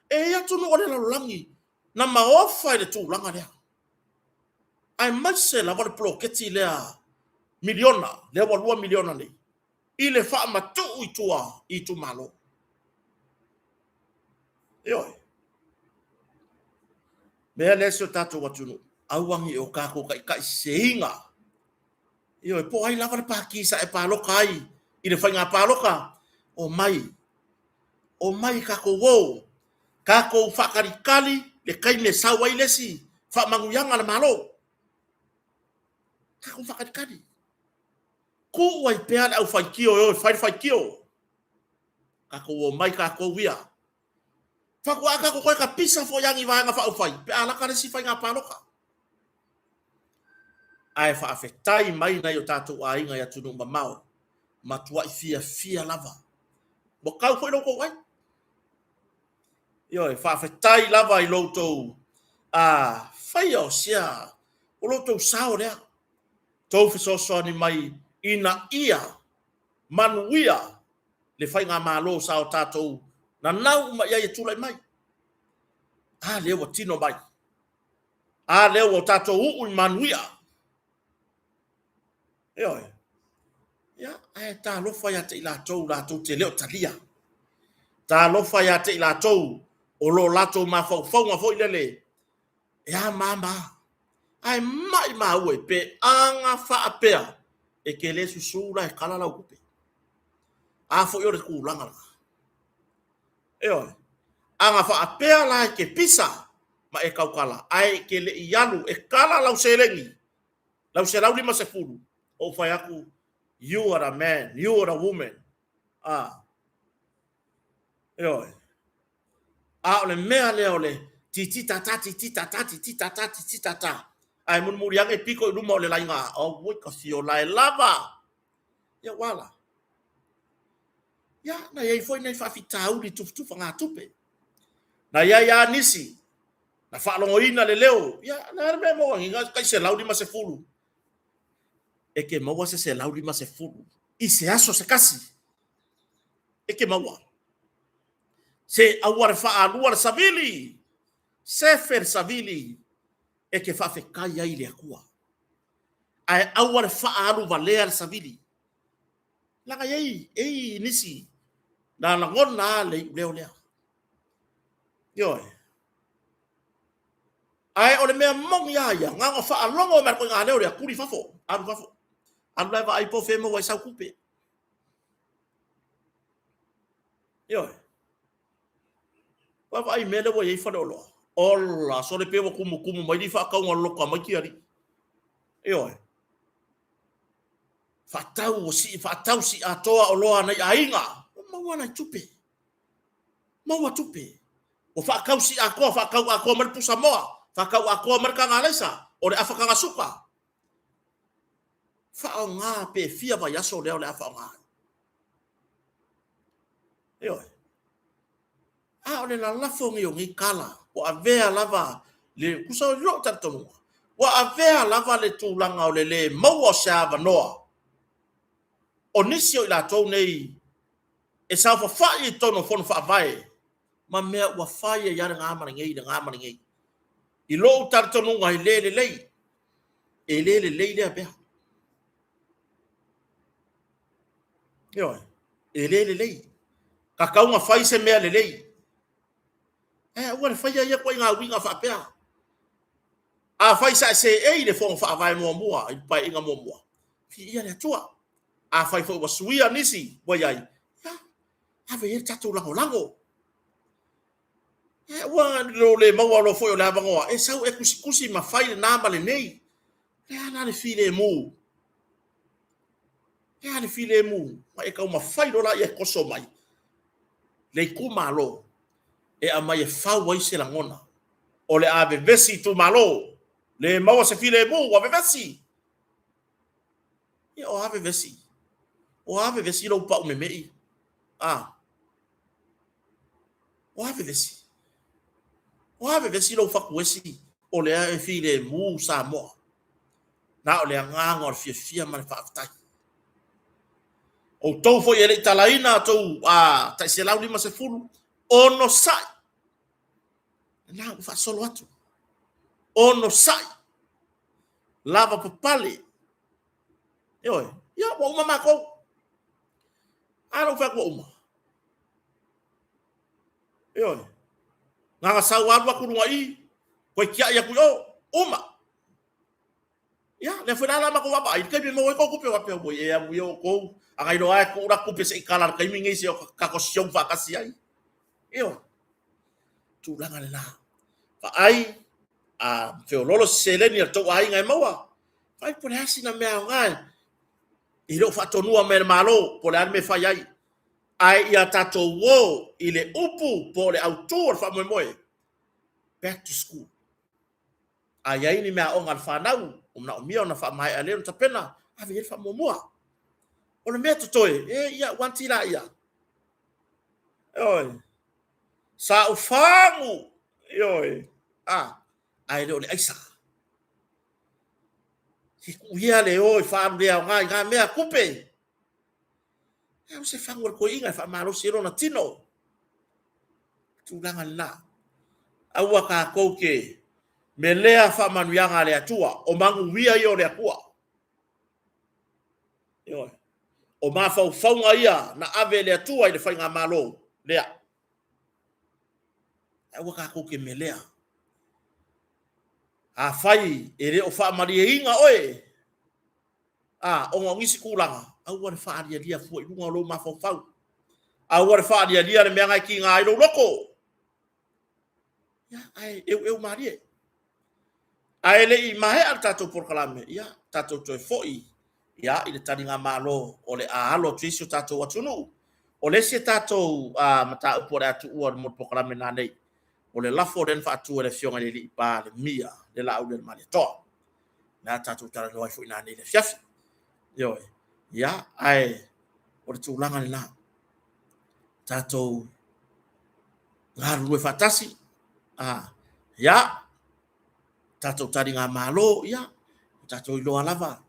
e i ai atunuu o le lalolagi na maofa i le tulaga lea, aemaise lava le poloketi lea miliona, lea ua $2 miliona nei, i le faamatuu i tua i itumalo. Ioe. Mea lea si o tatou atunuu, aua ne i o tatou taitai seseina. Ioe, po o ai lava le pati sa e palota ai i le faiga palota, omai, omai tatou o, tatou faatalitali le taimi e sau ai le isi faamanuiaga a le Malo. Tatou faatalitali. Tuu ai pea le aufaitio e o e fai le faitio. Tatou omai tatou ia. Faatoa tatou toe tapisa foi lava ni vaega faaupufai pe a lata le isi faiga palota. Ae faafetai mai nai o tatou aiga i atunuu mamao, matuai fiafia lava. Ua tau foi lo outou ai. Ioe, faafetai lava i lo outou faia o sia, o lo outou sao lea. Tou fesoasoani mai ina ia manuia le faigamalo sa o tatou nanau uma i ai e tulai mai. A lea ua tino mai. A lea ua tatou uu i manuia. Ioe. Ia, ae talofa ia te i latou, latou te le o talia. Talofa ia te i latou o lo latou mafaufauga foi lele e a mama. Ae maimau e pe aga faapea e te le susu la e kala lau tupe. A foi o le tulaga lena. Ioe. Aga faapea la e te pisa ma e tautala, ae e te le i alu e kala lau seleni, lau 150, ou fai atu, you are the man, you are the woman. Ah. Ioe. A o le mea lea o le titi tata, titi tata, titi tata, titi tata. Ae mulimuli ane pito i luma o le laiga, auoi ka fiola e lava. Ia ua la. Ia, na i ai foi nai faafitauli tufatufagatupe. Na i ai lava nisi na faalogoina le leo. Ia, o le a le mea e maua ai? Na tai 150. E ke maua se 150 i se aso se kasi. E ke maua. Se aua le faalua le savili, sefe le savili e ke faafetai ai i le Atua. Ae aua le faaalu valea le savili. Leaga e i ai nisi na lagona lava le iuleo lea. Ioe. Ae o le mea moni lava ia, na ona faalogo mai le ituaiga leo lea, tuli i fafo, alu i fafo. Alu la e vaai po o fea e maua ai sau tupe. Ioe. Vaavaai i mea lea ua i ai faleoloa. Ola, sole pe ua tumutumu mai ni faatauga loloto a tamaiti alii. Ioe. Faatau, ua sii, faatau sii atoa oloa a nai aiga. Ua maua nai tupe. Maua tupe. Ua faatau sii atoa, faatau atoa mai le pusa moa, faatau atoa mai le taga alaisa, o le afa taga suka. Faaaoga pe fia vaiaso lea o le a faaaoga ai. Ioe. A o le lalafo nei o nei tala, ua avea lava le, tusa o lou talitonuga, ua avea lava le tulaga o le lē maua o se avanoa o nisi o i latou nei e saofafai i totonu o Fono Faavae ma mea ua fai ai lava lena ma lenei, lena ma lenei. I lou talitonuga e le lelei, e le lelei lea mea. Ioe, e le lelei. Tatau ona fai se mea lelei. Ae aua le faia ia ituaiga uiga faapea. Afai sa e seei i le Fono Faavae muamua, i le Paeaiga muamua, viia le Atua. Afai foi ua suia nisi ua i ai, ia, ave i ai le tatou lagolago. Ae aua lou le maua loa foi o le avanoa, e sau e tusitusi ma fai lena ma lenei. O le a la le filemu? O le a le filemu? Ma e taumafai loa lea e toso mai le itumalo e aumai e fau ai se lagona. O le a vevesi itumalo, le maua se filemu ua vevesi. Ia o a vevesi? O a vevesi lou pau memei? A? O a vevesi? O a vevesi lou fatuesi o lea e filemu Samoa? Na o le agaga o le fiafia ma le faafetai. Outou foi e le i talaina outou a tai 150, onosai. Lena ua faasolo atu. Onosai. Lava papale. Ioe, ia ua uma matou. A lou fai atu ua uma. Ioe. Na ona sau alu atu luga i, toe tiai atu i o, uma. Ia, lea foi la la matou vaavaai, i le taimi e maua ai tou tupe, faapea, oi e alu ia outou, a na iloa lava e tuu la tupe se i tala i le taimi nei se i o tatou sioki faatasi ai. Ioe. Tulaga lena. Vaai, a feololo se seleni a le tou aiga e maua, vaai po o le a sina mea aoga e le o faatonua mai e le Malo, po o le a le mea e fai ai. Ae ia tatou o i le upu po o le autu o le faamoemoe, back to school. A i ai ni meaaoga a le fanau ua manaomia ona faamaea lelei ona tapena, ave i ai le faamuamua. O le mea totoe, e ia ua anti laia. Ioe. Sa ou fagu. Ioe. A, ae le o le aisa. Se tuu ia le o e faaalu le aoga i na mea tupe. E au se fagu a le toeaina e faamalosi ai lona tino. Tulaga lena. Aua tatou te melea faamanuiaga a le Atua, o manuia ia o le Atua. Ioe. O mafaufauga ia na ave e le Atua i le faigamalo lea. Aua tatou te melea. Afai e le o faamalieina oe, a, ona o nisi tulaga, aua le faalialia fua i luga o lou mafaufau. Aua le faalialia le mea na e tiga ai lou loto. Ia, ae eueu malie. Ae le i maea le tatou polokalame, ia, tatou toe foi ia, i le taligamalo o le a alo atu ai si o tatou atunuu. O le isi tatou mataupu o le a tuua mo le polokalame nanei, o le lafo lea na faatu e le Afioga i le Alii Palemia, le Laaulialemalietoa. Le a tatou talanoa ai foi nanei i le afiafi. Ioe. Ia, ae o le tulaga lena. Tatou galulue faatasi. A, ia, tatou taligamalo, ia, tatou iloa lava,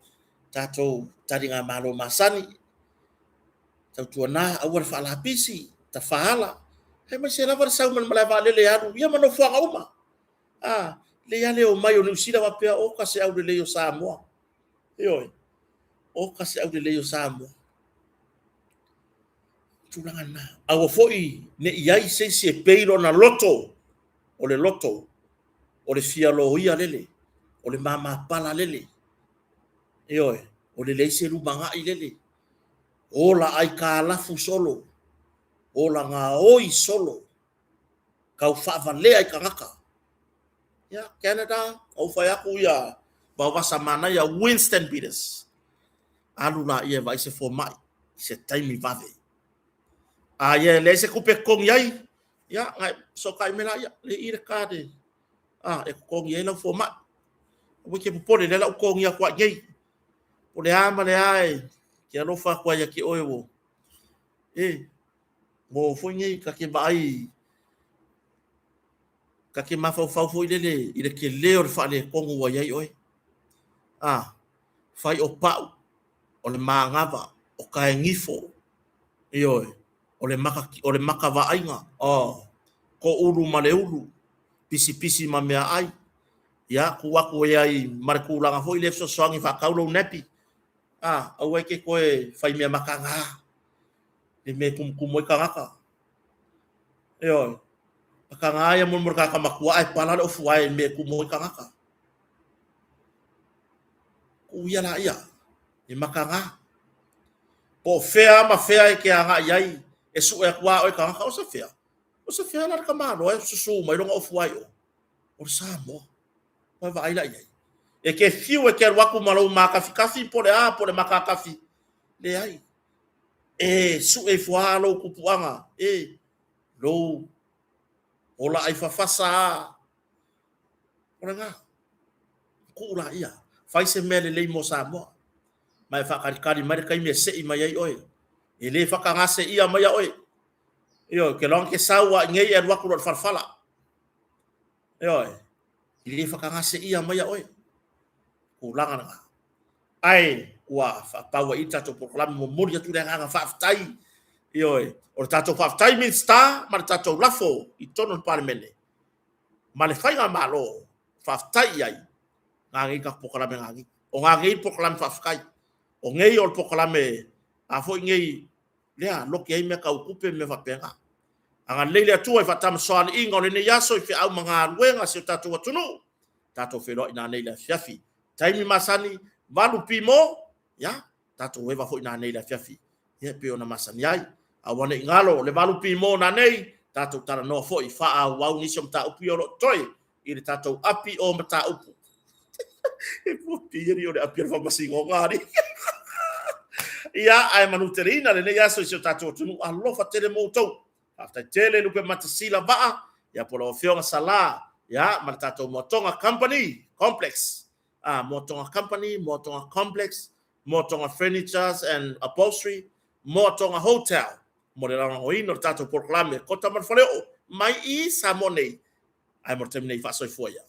tatou taligamalo masani, tautuana, aua le faalapisi, tafaala, aemaise lava le sau mai le malae vaalele e alu, ia ma nofoaga uma. A, lelei lava le omai o Niu Sila faapea, oka se aulelei o Samoa. Ioe, oka se aulelei o Samoa. Tulaga lena. Aua foi ne i ai se isi e pei lona loto, o le loto, o le fia loia lele, o le mamapala lele. Ioe, o le leai se lumanai lele. Ola aikalafu solo, ola gaoi solo, tau faavalea i tagata. Ia, Canada, ou fai atu ia Vaovasa manaia Winston Peters. Alu laia e vaai se fomai i se taimi vave. A ia e leai se tupe e totogi ai, ia, na fesootai mai laia, le i le card e, a, e totogi ai lau fomai. Aua e te popole, lea la ou totogi atu ai nei. O le a ma le a e te alofa atu ai ia te oe ua, e, mo foi nei, ta te vaai Ta te mafaufau foi lele i le tele o le faaletonu ua i ai oe. A, fai o pau, o le manava, o taegifo, ioe, o le maka, o le maka vaaiga, o, toulu ma le ulu, pisipisi ma meaai, ia, tuu atu i ai ma le tulaga foi lea fesoasoani faatau lou nappy. A, aua e te toe fai mea mataga, le mea e tumutumu ai tagata. Ioe. Mataga ia mo le tagata matua ae pala le ofu ae i le mea e tumu ai tagata. Tuu ia laia, e mataga. Po o fea ma fea e te agai ai e sue atu lava oe tagata, o se fea? O se fea la le tamaloa e susu mai lona ofu ae i o? O le Samoa. Ua vaai la i ai. E te fiu e te alu atu ma lou makafikafi po o le a po o le makakafi. Leai. E sue ifo lava lou tupuaga, e lou ola ai fafasa a. O lena. Tuu laia. Fai se mea lelei mo Samoa. Ma e faatalitali mai le taimi e sei mai ai oe. E le whakagaseia mai a oe. Ioe, ke loa ke sau a i nei e alu atu loa i le falafala. Ioe, e le whakagaseia mai a oe. Tulaga lena. Ae ua faapau ai i le tatou polokalame, momoli atu le agaga faafetai. Ioe, o le tatou faafetai Minisita ma le tatou lafo i totonu o le Palemene ma le faigamalo, faafetai i ai ngā nei tatou polokalame ngā nei. O ngā nei polokalame faafetai. O nei o le polokalame a foi nei lea loki ai mea tau tupe ma mea faapena. Agalelei le Atua i faatamasoaliiga o lenei aso i feau ma galuega a si o tatou atunuu. Tatou feiloai nanei i le afiafi. Taimi masani, 8 pimo, ia, tatou eva foi nanei i le afiafi. Ia, e pei ona masani ai. Aua ne i galo le 8 pimo nanei, tatou talanoa foi faaauau nisi o mataupu ia o lo o totoe i le tatou api o mataupu. E pua piri o le api o le faamasinoga alii. Ia, ae manuteleina lenei aso i si o tatou atunuu. Alofa tele mo outou. Faafetai tele Lupematasila Vaa, ia po o lau Afioga Sala, ia, ma le tatou Moatoga Company Complex. Ah, Moatoga Company, Moatoga Complex, Moatoga Furnitures and Upholstery, Moatoga Hotel, mo le lagolagoina o le tatou polokalame Kota ma le Faleoo mai i Samoa nei. Ae mo le taimi nei, faasoifua ia.